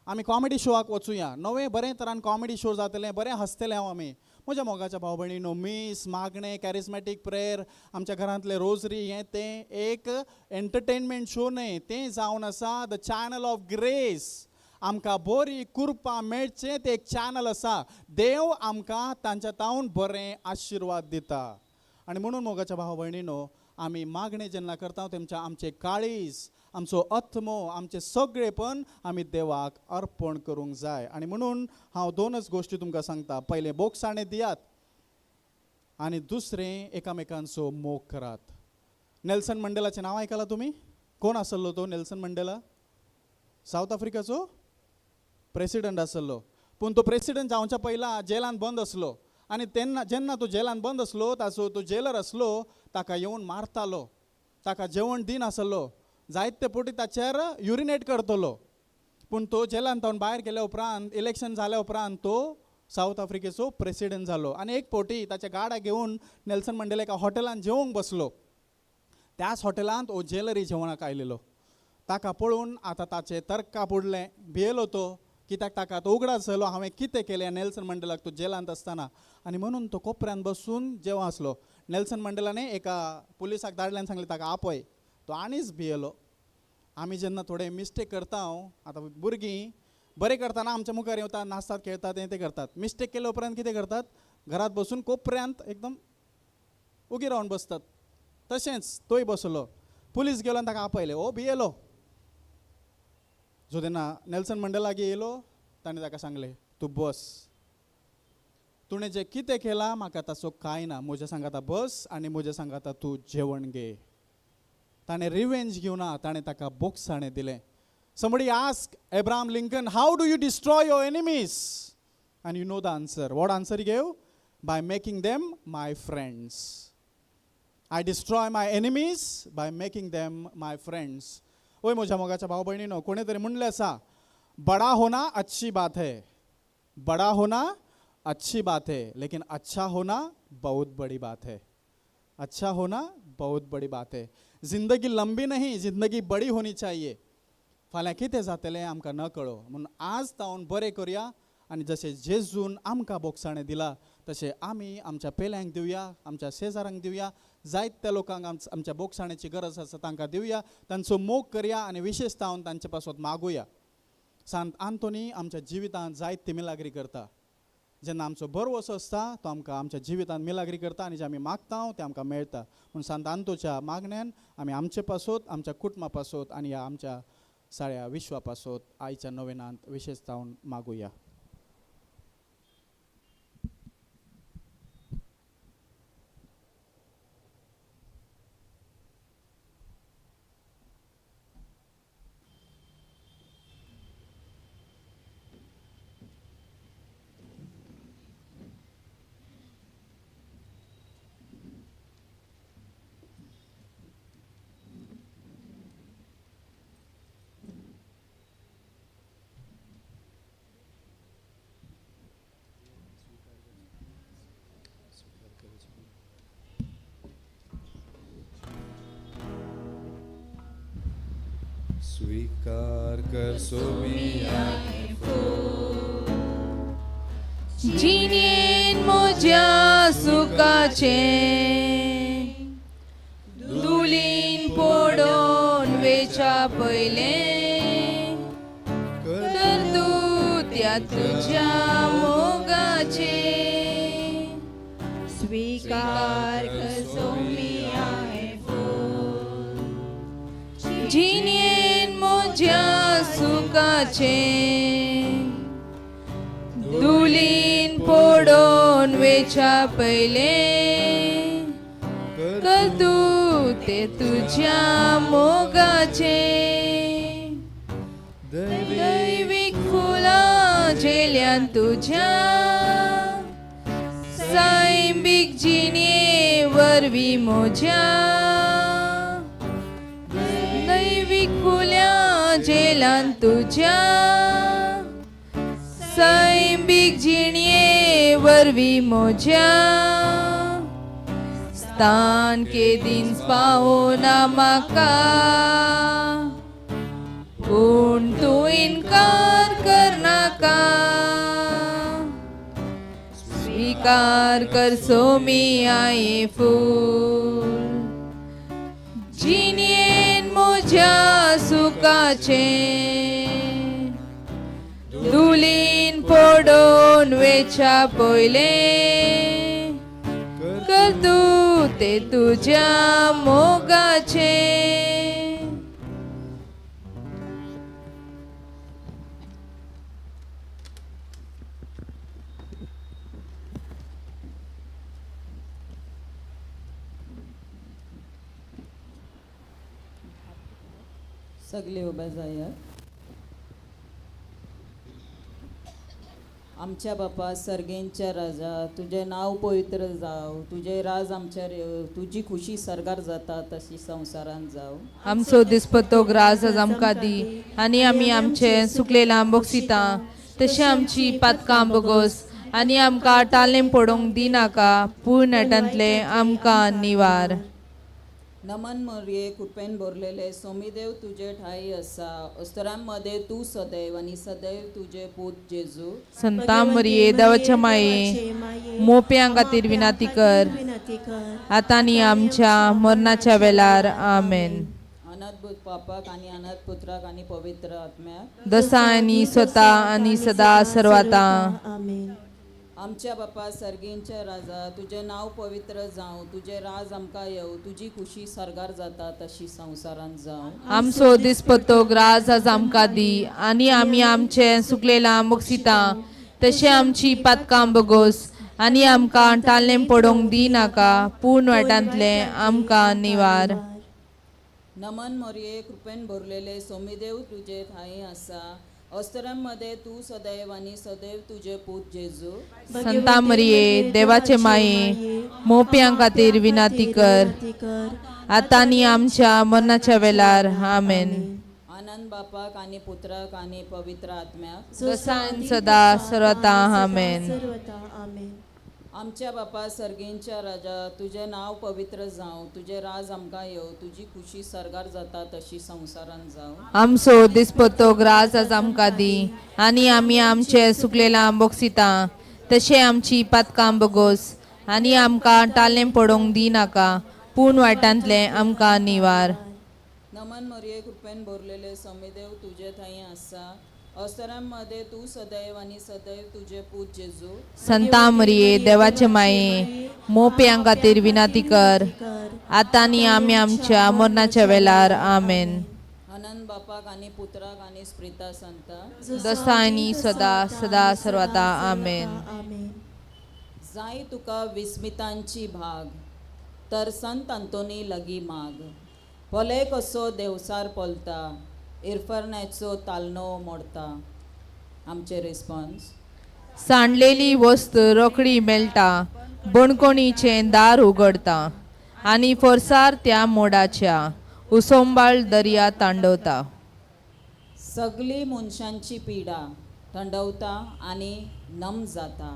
आमी कॉमेडी शोआक वचुया, नवें बरें तरान कॉमेडी शो जातलें, बरें हसतलें हांव आमी. म्हज्या मोगाच्या भाव भयणीनो, मीस, मागणें, कॅरिस्मॅटीक प्रेयर, आमच्या घरांतले रोजरी, हें तें एक एंटरटेनमेंट शो न्हय, तें जावन आसा the channel of grace. आमकां बरी कृपा मेळचें तें एक चॅनल आसा. देव आमकां तांच्या तावन बरें आशिर्वाद दिता. आनी म्हणून मोगाच्या भाव भयणीनो, आमी मागणें जेन्ना करता तेमच्या आमचें काळीज, आमचो आत्मो, आमचें सगळेपण आमी देवाक अर्पण करूंक जाय. आनी म्हणून हांव दोनच गोश्टी तुमकां सांगता. पयलें, बोगसाणें दियात आनी दुसरें, एकामेकांचो मोग करात. नेल्सन मंडेलाचें नांव आयकलां तुमी? कोण आसलो तो नेल्सन मंडेला? सावथ आफ्रिकाचो प्रेसिडंट आसलो. पूण तो प्रेसिडंट जावच्या पयला जेलान बंद आसलो. आनी तेन्ना जेन्ना तो जेलान बंद आसलो, ताचो तो जेलर आसलो, ताका येवन मारतालो, ताका जेवण दिनासलो, जायते पटी ताचेर युरिनेट करतलो. पूण तो जेलान तावन भायर गेल्या उपरांत, इलेक्शन जाल्या उपरांत तो सावथ आफ्रिकेचो प्रेसिडंट जालो. आनी एक पटी ताच्या गाडा घेवन नेल्सन मंडेला एका हॉटेलान जेवंक बसलो. त्याच हॉटेलांत हो जेलरी जेवणाक आयलेलो. ताका पळोवन आतां ताचें तर्का पडलें, भियेलो तो, कित्याक ताका तो उगडास जालो हांवें कितें केलें नेल्सन मंडेलाक तो जेलांत आसतना. आनी म्हणून तो कोपऱ्यांत बसून जेवण आसलो. नेल्सन मंडेलाने एका पुलिसाक धाडलें आनी सांगलें ताका आपय. तो आनीच भियेलो. आमी जेन्ना थोडे मिस्टेक करता, आतां भुरगीं बरें करतना आमच्या मुखार येवता, नाचतात, खेळतात, हें तें करतात. मिस्टेक केल्या उपरांत कितें करतात, घरात बसून कोपऱ्यांत एकदम उगी रावन बसतात. तशेंच तोय बसलो. पुलीस गेलो आनी ताका आपयलें. हो भियेलो. सो तेन्ना नेल्सन मंडेला लागीं येयलो, ताणें ताका सांगलें, तूं बस, तुणें जें कितें केलां म्हाका ताचो कांय ना, म्हज्या सांगाता बस आनी म्हज्या सांगाता तूं जेवण घे. ताणें रिवेंज घेवना, ताणें ताका बोगसाणें दिलें. Somebody asked Abraham Lincoln, how do you destroy your enemies? And you know the answer. What answer he gave? By making them my friends. I destroy my enemies by making them my friends. ओय म्हज्या मोगाच्या भाव भयणीनो, कोणें तरी म्हणलें आसा, बडा होना अच्छी बात है, बडा होना अच्छी बात है, लेकिन अच्छा होना बहुत बड़ी बात है. अच्छा होना बहुत बड़ी बात है. जिंदगी लंबी नहीं, जिंदगी बड़ी होनी चाहिए. फाल्यां कितें जातलें आमकां न कळो, म्हणून आज तावन बरें करया आनी जशें जेजून आमकां बोगसाणें दिलां तशें आमी आमच्या पेल्यांक दिवया, आमच्या शेजारांक दिवया, जायत्या लोकांक आमच्या बोगसाणेची गरज आसा तांकां दिवया, तांचो मोग करया आनी विशेश तावन तांचे पासत मागुया. सांत आंतोनी आमच्या जिवितांत जायती मिलाग्री करता. जेन्ना आमचो भरवसो आसता तो आमकां आमच्या जिवितांत मिलाग्री करता आनी जें आमी मागता तें आमकां मेळटा. पूण सांत आंतोच्या मागण्यान आमी आमचे पासत, आमच्या कुटुंबा पासत आनी ह्या आमच्या साऱ्या विश्वा पासत आयच्या नोवेनांत विशेश जावन मागुया. स्वीकार कर सोमिया जिणेन म्हज्या सुखाचें दुलीन पडोवन वेच्या पयलें तर तूं त्या तुज्या मोगाचें स्वीकार कर सोमिया. सुखाचें. धुलीन पडोन वेच्या पयलें करतू ते तुज्या मोगाचें. दैवीक फुलां झेल्यान तुज्या सैमीक जिणे वरवीं म्हज्या दैवीक फुलां झेल्यान तुज्या सैमीक जिणे वरवीं म्हज्या स्थान केदींच पावना म्हाका पूण तूं इनकार करनाका स्वीकार कर सोमिया हें फूल जिणेन म्हज्या सुखाचें. धुलीन पडोन वेच्या पयलें कर तूं ते तुज्या मोगाचें. सगळे उबे जायात. आमच्या बापा सर्गेंच्या राजा, तुजें नांव पवित्र जावं, तुजें राज आमचेर येवं, तुजी खुशी सर्गार जाता तशी संवसारांत जावं. आमचो दिसपतो ग्रास आज आमकां दी आनी आमी आमचे सुकलेलां बोगसिता तशें आमची पातकां बोगोस आनी आमकां टालें पडोवंक दिनाका पूण नेटांतलें आमकां निवार. नमन मरिये, कृपेन भरलेले, सोमीदेव तुजे ठाई आसा, अस्तरांमध्ये तूं सदैव आनी सदैव तुजे पूत जेजू. संता मरिये देवाच्या माये मोप्यां खातीर विनाती कर विनंती कर आतां आनी आमच्या मरणाच्या वेळार. आमेन. अनाथ पापाक आनी अनाथ पुत्राक आनी पवित्र आत्म्याक दसा आनी स्वता आनी सदा सर्वाता. आमेन. आमच्या बापा सर्गींच्या राजा, तुजें नांव पवित्र जावं, तुजें राज आमकां येवं, तुजी खुशी सर्गार जाता तशी संवसारांत जावं. आमचो दिसपत्तो ग्रास आज आमकां दी आनी आमी आमचे सुकलेलां बोगसिता तशें आमची पातकां बोगोस आनी आमकां टालें पडोवंक दिनाका पूण वाटांतलें आमकां निवार. नमन मरिये, कृपेन भरलेले, सोमीदेव तुजे ठाई आसा, अस्तरांमध्ये तूं सदैव आनी सदैव तुजे पूत जेजू. संता मरिये देवाचे माये मोप्यां खातीर विनाती कर विनंती कर आतां आनी आमच्या मरणाच्या वेळार. आमेन. आनंद बापाक आनी पुत्राक आनी पवित्र आत्म्याक जसा आनी सदा सर्वता. आमेन. सर्वता. आमेन. आमच्या बापा सर्गेंच्या राजा, तुजें नांव पवित्र जावं, तुजें राज आमकां येवं, तुजी खुशी सर्गार जाता तशी संवसारांत जावं. आमचो दिसपत्तो ग्रास आज आमकां दी आनी आमी आमचे सुकलेलां बोगसिता तशें आमची पातकां बोगोस आनी आमकां टालें पडोवंक दिनाका पूण वाटांतलें आमकां निवार. नमन मरिये, कृपेन भरलेले, समीदेव तुजे थंय आसा, अस्तरांमध्ये तूं सदैव आनी सदैव तुजे पूत जेजू. संता मरिये देवाचे माये मोप्यां खातीर विनाती कर आतां आनी आमी आमच्या मरणाच्या वेळार. आमेन. आनंद बापाक आनी पुत्राक आनी स्प्रिता संता जसा आनी सदा सदा सर्वता. आमेन. आमेन. जाय तुका विस्मितांची भाग तर संत अंतोनी लगी माग, पलय कसो देवसार पलता, इरफर्नाचो तालनो मोडता. आमचे रिस्पॉन्स. सांडलेली वस्त रोखडी मेळटा, बणकोणीचें दार उगडता आनी फोर्सार त्या मोडाच्या उसोंबाळ दर्या तांडवता. सगली मनशांची पिडा थंडवता आनी नम जाता,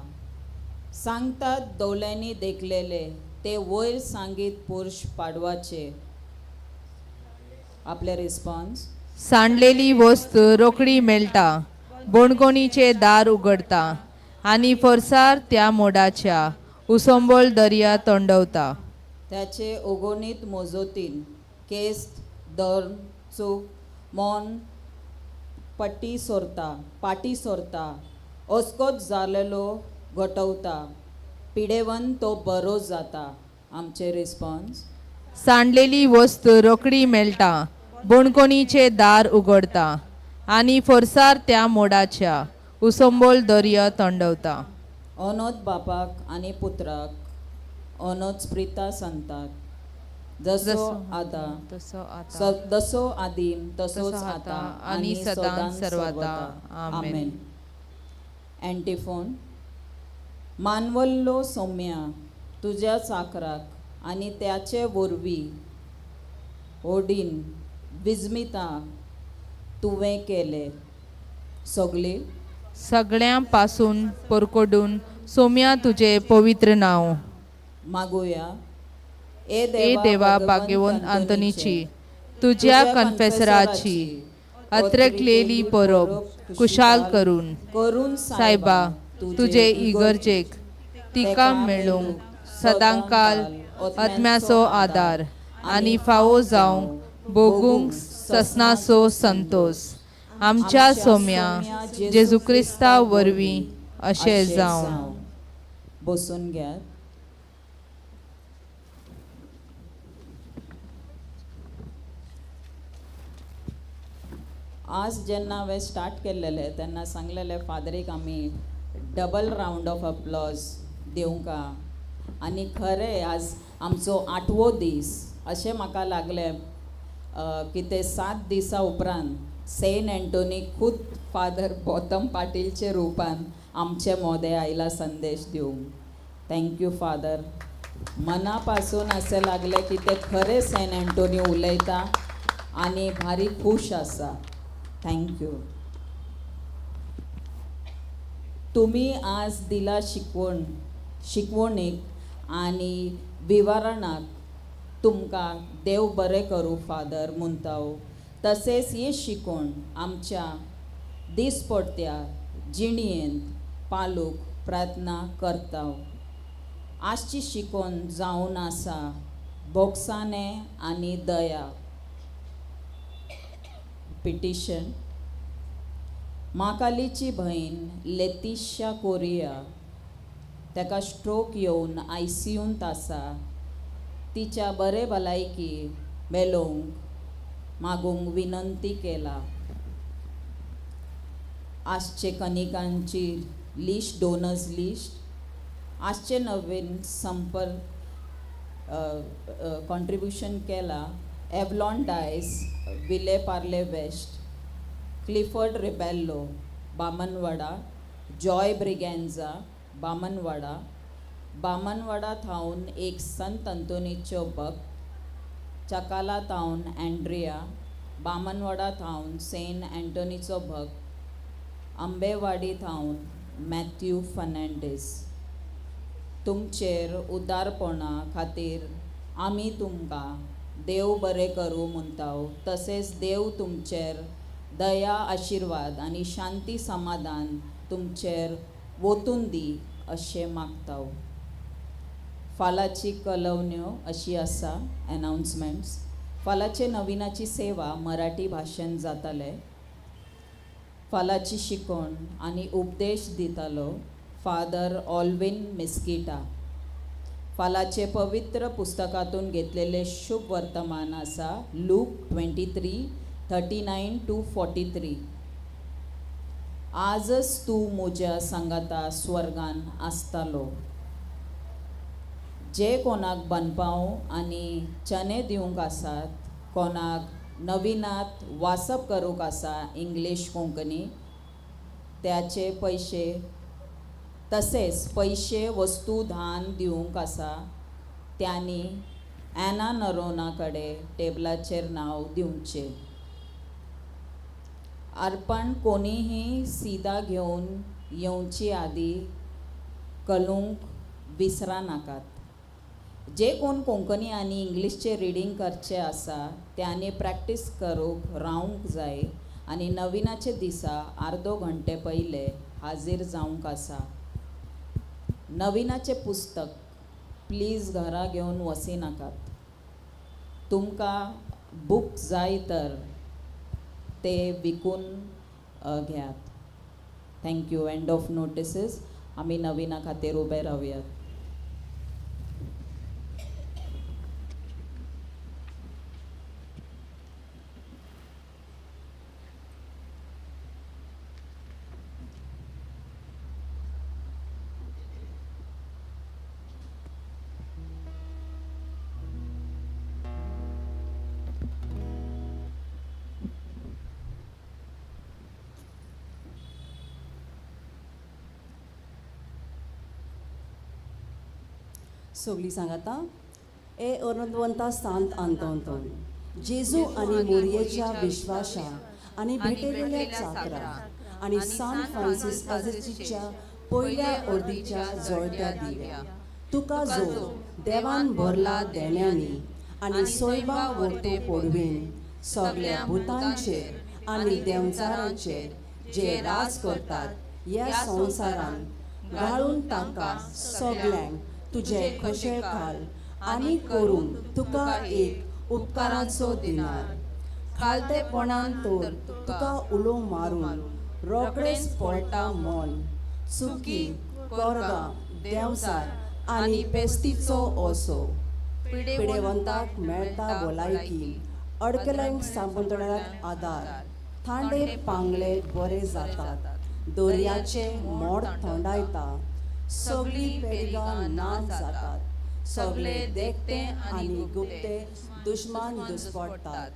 सांगतात दोळ्यांनी देखलेले ते वयर सांगीत पुरुश पाडवाचे. आपले रिस्पॉन्स. सांडलेली वस्त रोखडी मेळटा, बणकोणीचें दार उगडता आनी फोर्सार त्या मोडाच्या उसोंबळ दर्या तोंडवता. त्याचे ओगोनीत मोजोतीन केस्त धर्म चूक मौन पट्टी सोरता पाटी सोरता, अस्कोत जालेलो घटवता, पिडेवन तो बरो जाता. आमचे रिस्पॉन्स. सांडलेली वस्त रोखडी मेळटा, बणकोणीचें दार उगडता आनी फोर्सार त्या मोडाच्या उसंबोल दर्या तोंडवता. अनोद बापाक आनी पुत्राक अनोद स्प्रिता संताक जसो आतां तसो आतां जसो आदीम तसोच तसो आतां आनी सदां सर्वदा. आमेन. आमेन. अँटीफोन. मानवल्लो सौम्या तुज्या चाकराक आनी त्याचे वरवीं ओडीन विजमिता तुवें केले सगळे सगळ्यां पासून परकोडून सोम्या तुजें पवित्र नांव. मागुया. ए ए देवा भाग्यवंत आंतोनीची तुज्या कन्फेसराची अत्रकलेली परब कुशाल करून करून सायबा तुजे इगर्जेक तिका मेळूंक सदांकाल आत्म्याचो आदार आनी फावो जावंक भोगूंक ससनाचो संतोस आमच्या सोम्या जेजू क्रिस्ता वरवीं अशें जावं. बसून घ्यात. आज जेन्ना हांवें स्टार्ट केल्लेलें तेन्ना सांगलेलें फादरीक आमी डबल रावंड ऑफ अप्लॉज दिवंका आनी खरें आज आमचो आठवो दीस अशें म्हाका लागलें की ते 7 दिसां उपरांत सेंट एंटोनी खुद फादर गौतम पाटीलचे रुपान आमचे मोदे आयला संदेश दिवंक. Thank you father. मना पासून अशें लागलें की ते खरें सेंट एंटोनी उलयता आनी भारी खूश आसा. Thank you. तुमी आज दिला शिकवणीक आनी विवरणाक तुमकां देव बरें करूं फादर मुंताव. तशेंच ही शिकवण आमच्या दिसपडत्या जिणयेंत पालूक प्रार्थना करता. आजची शिकवण जावन आसा बोगसाणे आनी दया. पिटिशन. माकालीची भयण लेतिशा कोरिया ताका स्ट्रोक येवन आयसीयूंत आसा. तिच्या बरे भलायकी मेलोवंक मागूंक विनंती केला. आजचे कनिकांची लिस्ट, डोनर्स लिस्ट. आजचे नवीन संपर्क कॉन्ट्रिब्युशन केला Avalon Dias, Vile Parle west, Clifford Rebello, Bamanwada, Joy Briganza, Bamanwada. Bamanwada थावन एक संत अंतोनीचो भक्त, चकाला थावन अँड्रिया, बामनवाडा थावन सेंट अँटोनीचो भक्त, आंबेवाडी थावन मॅथ्यू फर्नांडीस. तुमचेर उदारपणा खातीर आमी तुमकां देव बरें करूं म्हणटाव. तशेंच देव तुमचेर दया आशिर्वाद आनी शांती समाधान तुमचेर वोतून दी अशें मागता. फालाची कलवण्यो अशी आसा एनाउन्समेंट्स. फालाचे नविनाची सेवा मराठी भाशेन जाताले. फालाची शिकवण आनी उपदेश दितालो फादर ऑल्विन मिस्किटा. फालाचे पवित्र पुस्तकांतून घेतलेले शुभ वर्तमान आसा लूक 23:39 to 43. आजच तूं म्हज्या सांगाता स्वर्गान आसतालो. जे कोणाक बनपाव आनी चणे दिवंक आसात, कोणाक नविनात वाचप करूंक आसा इंग्लीश कोंकणी त्याचे पयशे तशेंच पयशे वस्तू दान दिवंक आसा त्यांनी एना नरोना कडेन टेबलाचेर नांव दिवचें. अर्पण कोणीही सिदा घेवन येवची आदी कलूंक विसरा नाकात. जे कोण कोंकणी आनी इंग्लिशचें रिडींग करचें आसा त्यांनी प्रॅक्टीस करूंक रावंक जाय आनी नविनाचे दिसा अर्दो घंटे पयले हाजीर जावंक आसा. नविनाचें पुस्तक प्लीज घरा घेवन वचनाकात. तुमकां बूक जाय तर ते विकून घेयात. Thank you. End of notices. आमी नविना खातीर उबे रावयात. सगळीं सांगाता ए अनंतवंता सांत आंतोन, जेजू आनी मोरयेच्या विश्वासा आनी भेटयलेल्या चाकरा आनी सान फ्रांसीस असिसीच्या पयल्या अर्दीच्या जळत्या दिव्या, तुका जो देवान भरला देण्यांनी आनी सोयबा वर्तो पडवेन सगल्या भुतांचेर आनी देंवचारांचेर जे राज करतात ह्या संवसारान घालून तांकां सगल्यांक तुजे खोशेखाल आनी करून तुका एक उपकाराचो दिनार. खालतेपणान तर तुका उलो मारून रोखडेंच पळटा मन चुकी कोरगां देंवचार आनी पेस्तीचो असो पिडेवंताक मेळटा भलायकी, अडकल्यांक सांपडणाक आदार, थांडे पांगले बरे जातात, दर्याचे मोड थंडायता, सगळीं पेरिगां ना जातात, सगळे देखते आनी गुप्ते दुश्मान दुस्पडटात,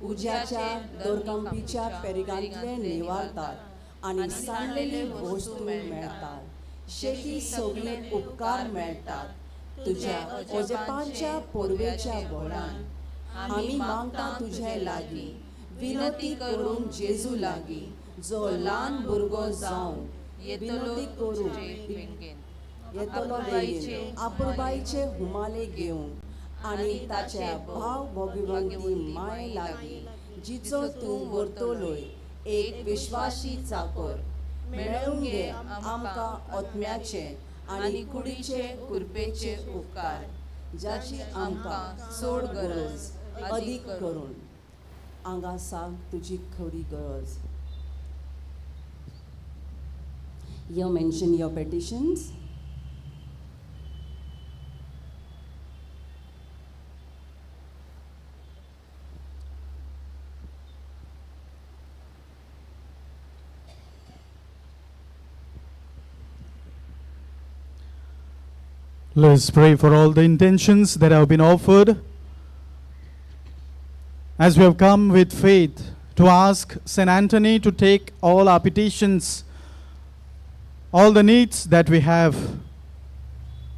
उज्याच्या दोरकंपीच्या पेरिगांतले निवारतात आनी सांडलेली वस्तू मेळटात, शेती सगळे उपकार मेळटात. तुज्या ओजेपांच्या पोडवेच्या बोळान आमी मागता तुजे लागीं विनती करून जेजू लागीं, जो ल्हान भुरगो जावन विनती करूं येतलो वेगेन आपुरबायचे हुमाले घेवन आनी ताच्या भाव भोगवंती माय लागीं जिचो तूं व्हरतलोय एक विश्वासी चाकर मेळूंक घे आमकां आत्म्याचे आनी कुडीचे कुरपेचे उपकार, जाची आमकां चड गरज अदीक करून. हांगा सांग तुजी खरी गरज. You mention your petitions. Let us pray for all the intentions that have been offered. As we have come with faith to ask St. Anthony to take all our petitions, all the needs that we have,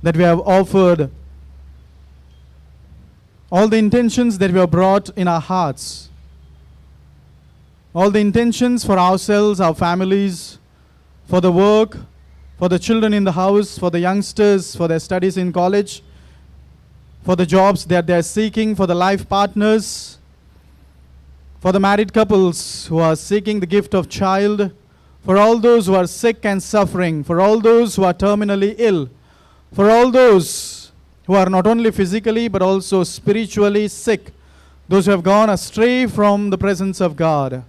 that we have offered, all the intentions that we have brought in our hearts, all the intentions for ourselves, our families, for the work, for the children in the house, for the youngsters, for their studies in college, for the jobs that they are seeking, for the life partners, for the married couples who are seeking the gift of child, for all those who are sick and suffering, for all those who are terminally ill, for all those who are not only physically but also spiritually sick, those who have gone astray from the presence of God,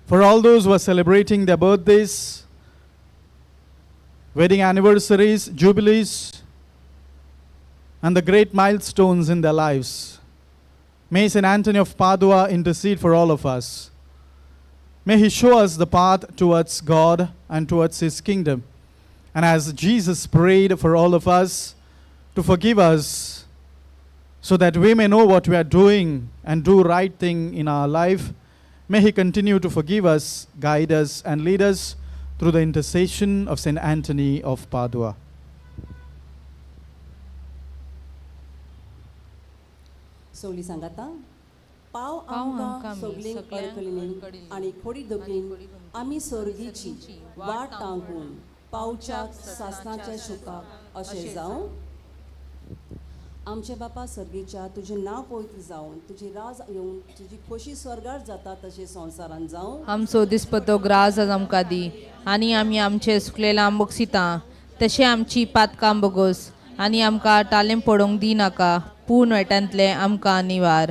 for all those who are celebrating their birthdays, wedding anniversaries, jubilees, and the great milestones in their lives. May St. Anthony of Padua intercede for all of us. May he show us the path towards God and towards his kingdom. And as Jesus prayed for all of us to forgive us so that we may know what we are doing and do right thing in our life, may he continue to forgive us, guide us, and lead us through the intercession of St. Anthony of Padua. सगळीं सांगाता पाव पाव आमकां आमकां सगळीं सगल्यांक अडकलिनी अडकलिनी आनी खोडी दुखीन आमी सर्गीची वाट तांकून पावच्याक सासणाच्या सुखाक अशें जावं. आमचे बापा सर्गीच्या, तुजें नांव पवित्र जावन तुजी राज येवन तुजी खोशी स्वर्गार जाता तशें संवसारान जावं. आमचो दिसपतो ग्रास आज आमकां दी आनी आमी आमचे सुकलेलां बक्षिता तशें आमची पातकां बोगोस आनी आमकां टालें पडोवंक दी नाका, पूण वायटांतलें आमकां निवार.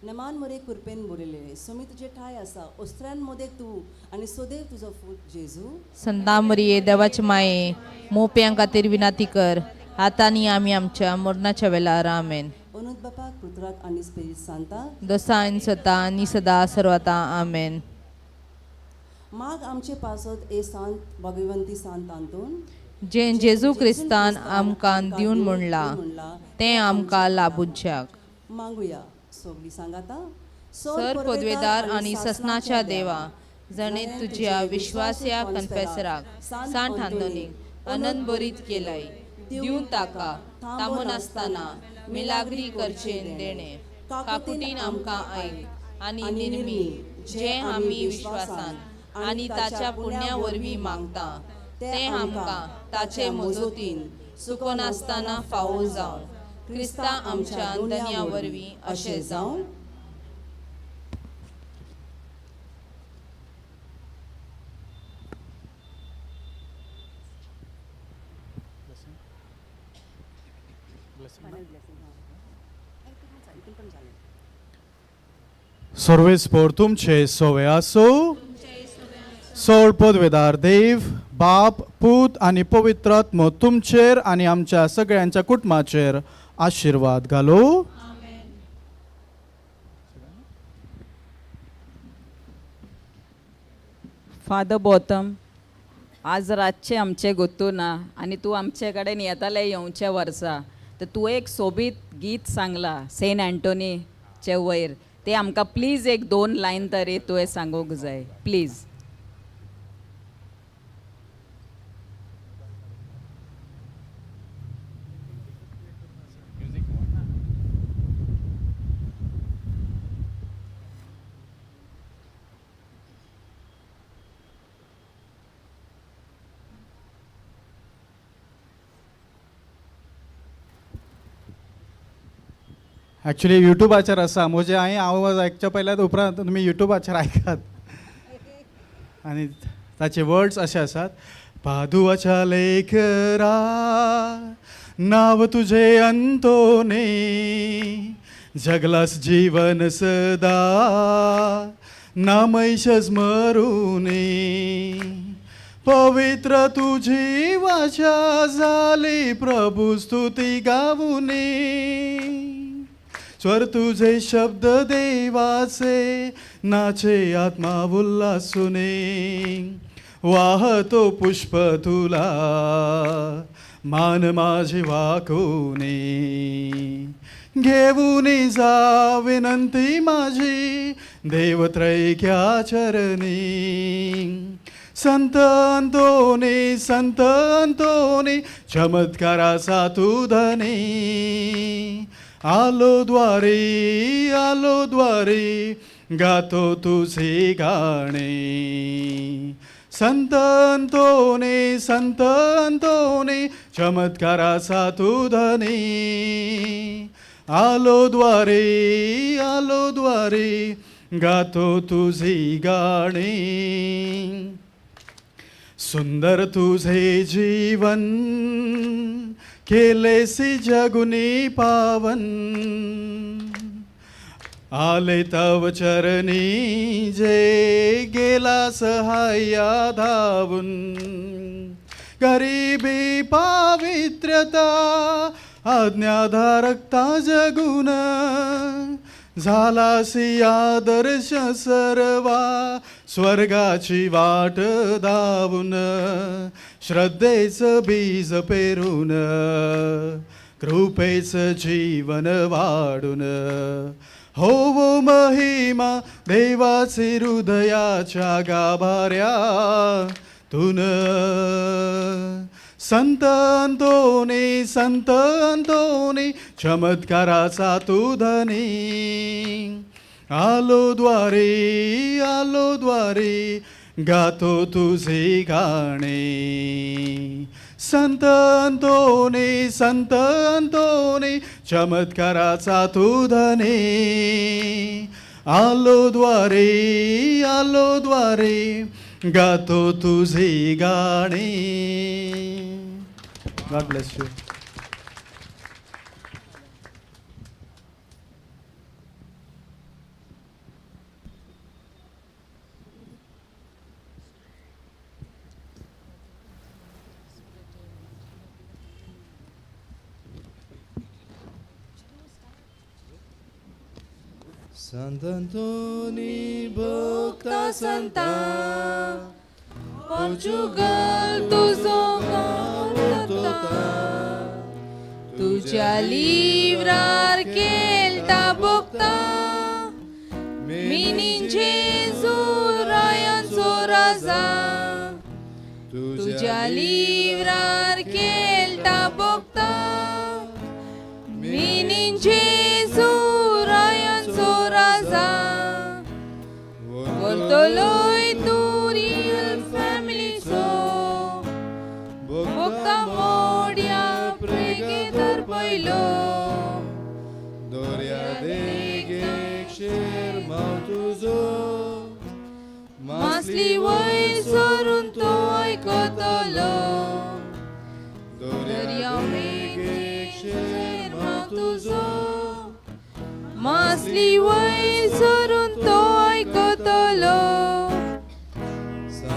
नमान मरे कुरपेन बरयलें सोमी तुजे ठाय आसा, ओस्त्र्यान मदें तूं आनी सदैव तुजो फूत जेजू. संता मरिये देवाचे माये मोप्यां खातीर विनाती कर, आतां आनी आमी आमच्या मरणाच्या वेळार. आमेन. अनुत बापाक पुत्राक आनी स्पिरीत सांता, दोसांन सता आनी सदा सर्वता. आमेन. माग आमचे पासत ए सांत भगवंती सांत आंतोन, जें जेजू क्रिस्तान आमकां दिवन म्हणलां तें आमकां लाबुच्याक. मागुया. सगळीं सांगाता. सर पदवेदार आनी ससनाच्या देवा, जणे तुज्या विश्वासया कन्फेसराक सांत आंतोनीक आनंद बरीत केलाय, दिवन ताका थांबनासतना मिलाग्री करचें देणें काकुटीन आमकां आयक आनी निर्मी जें आमी विश्वासान आनी ताच्या पुण्या वरवीं मागता तें आमकां ताचे मजतीन चुकनासतना फावो जावं क्रिस्ता आमच्या धन्या वरवीं अशें जावं. सर्वेस्पोर तुमचे सोवे आसो. सोळ पदवेदार देव बाप पूत आनी पवित्र आत्मो तुमचेर आनी आमच्या सगळ्यांच्या कुटुंबाचेर आशिर्वाद घालो. फादर बोतम, आज रातचें आमचें गोतू ना आनी तूं आमचे कडेन येतालें येवच्या वर्सा, तर तूं एक सोबीत गीत सांगलां सेंट एंटोनीचे वयर, ते आमकां प्लीज एक 2 लायन तरी तुवें सांगूंक जाय प्लीज. एक्चुली युट्यूबाचेर आसा म्हजें, हांवें आवाज आयकच्या पयल्यात उपरांत तुमी युट्यूबाचेर आयकात आनी ताचे वर्ड्स अशे आसात. पादुवाच्या लेकरा नाव तुझे अंतोनी, जगलास जीवन सदा नामैश स्मरुनी, पवित्र तुझी वाचा झाली प्रभू स्तुती गाऊनी, स्वर तुझे शब्द देवाचे नाचे आत्मा उल्हासुने, वाहतो पुष्प तुला मान माझे वाकुने, घेऊनी जा विनंती माझी देवत्रैक्या चरणी, संत अंतोनी संत अंतोनी चमत्काराचा तू धनी, आलो द्वारी गातो तुझे गाणे, संत अंतोनी चमत्काराचा तू धनी, आलो द्वारी गातो तुझी गाणे, सुंदर तुझे जीवन केलेसी जगुनी पावन, आले तव चरणी जे गेला सहाय्या धावून, गरिबी पावित्र्यता आज्ञाधारकता जगून, झालासी आदर्श सर्वा स्वर्गाची वाट धावून, श्रद्धेच बीज पेरून कृपेच जीवन वाढून, होवो महिमा देवाचे हृदयाच्या गाभाऱ्या तुन, संत अंतोनी चमत्काराचा तू धनी, आलो द्वारी गातो तुझे गाणे, संत अंतोनी चमत्काराचा तू धनी, आलो द्वारी गातो तुझे गाणे. God bless you. Sant Antoni भक्ता संता, पोर्चुगल तुजो गांवता, तुज्या लिव्रार केलता भोगता, मिनीन जेजू रायांचो राजा, तुज्या लिव्रार केलता भोगता, जेजू रायांचो राजा व्हरतलोय तूं रियल फॅमिलीचो भोगता मोड्या प्रेगेदर पयलो दर्या देगेक शेरमांव तुजो मासली वयर सरून तो आयकतलो दर्या देगेक शेरमांव तुजो मासली वयर सरून तो आयकतलो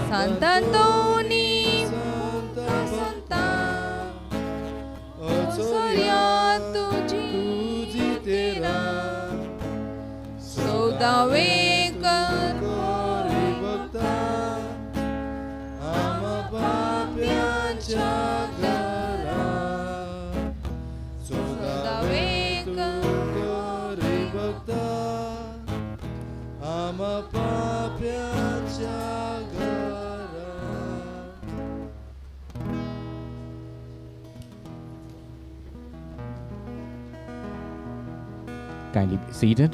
सांतांतोनी सांता सोर्या तुजी तुजी तेरा सौदावेकर कोरी भक्ता आमा पाप्यांच्या घरा सौदावेकर कोरी भक्ता आमा पाप्यांच्या घरा. Kindly be seated.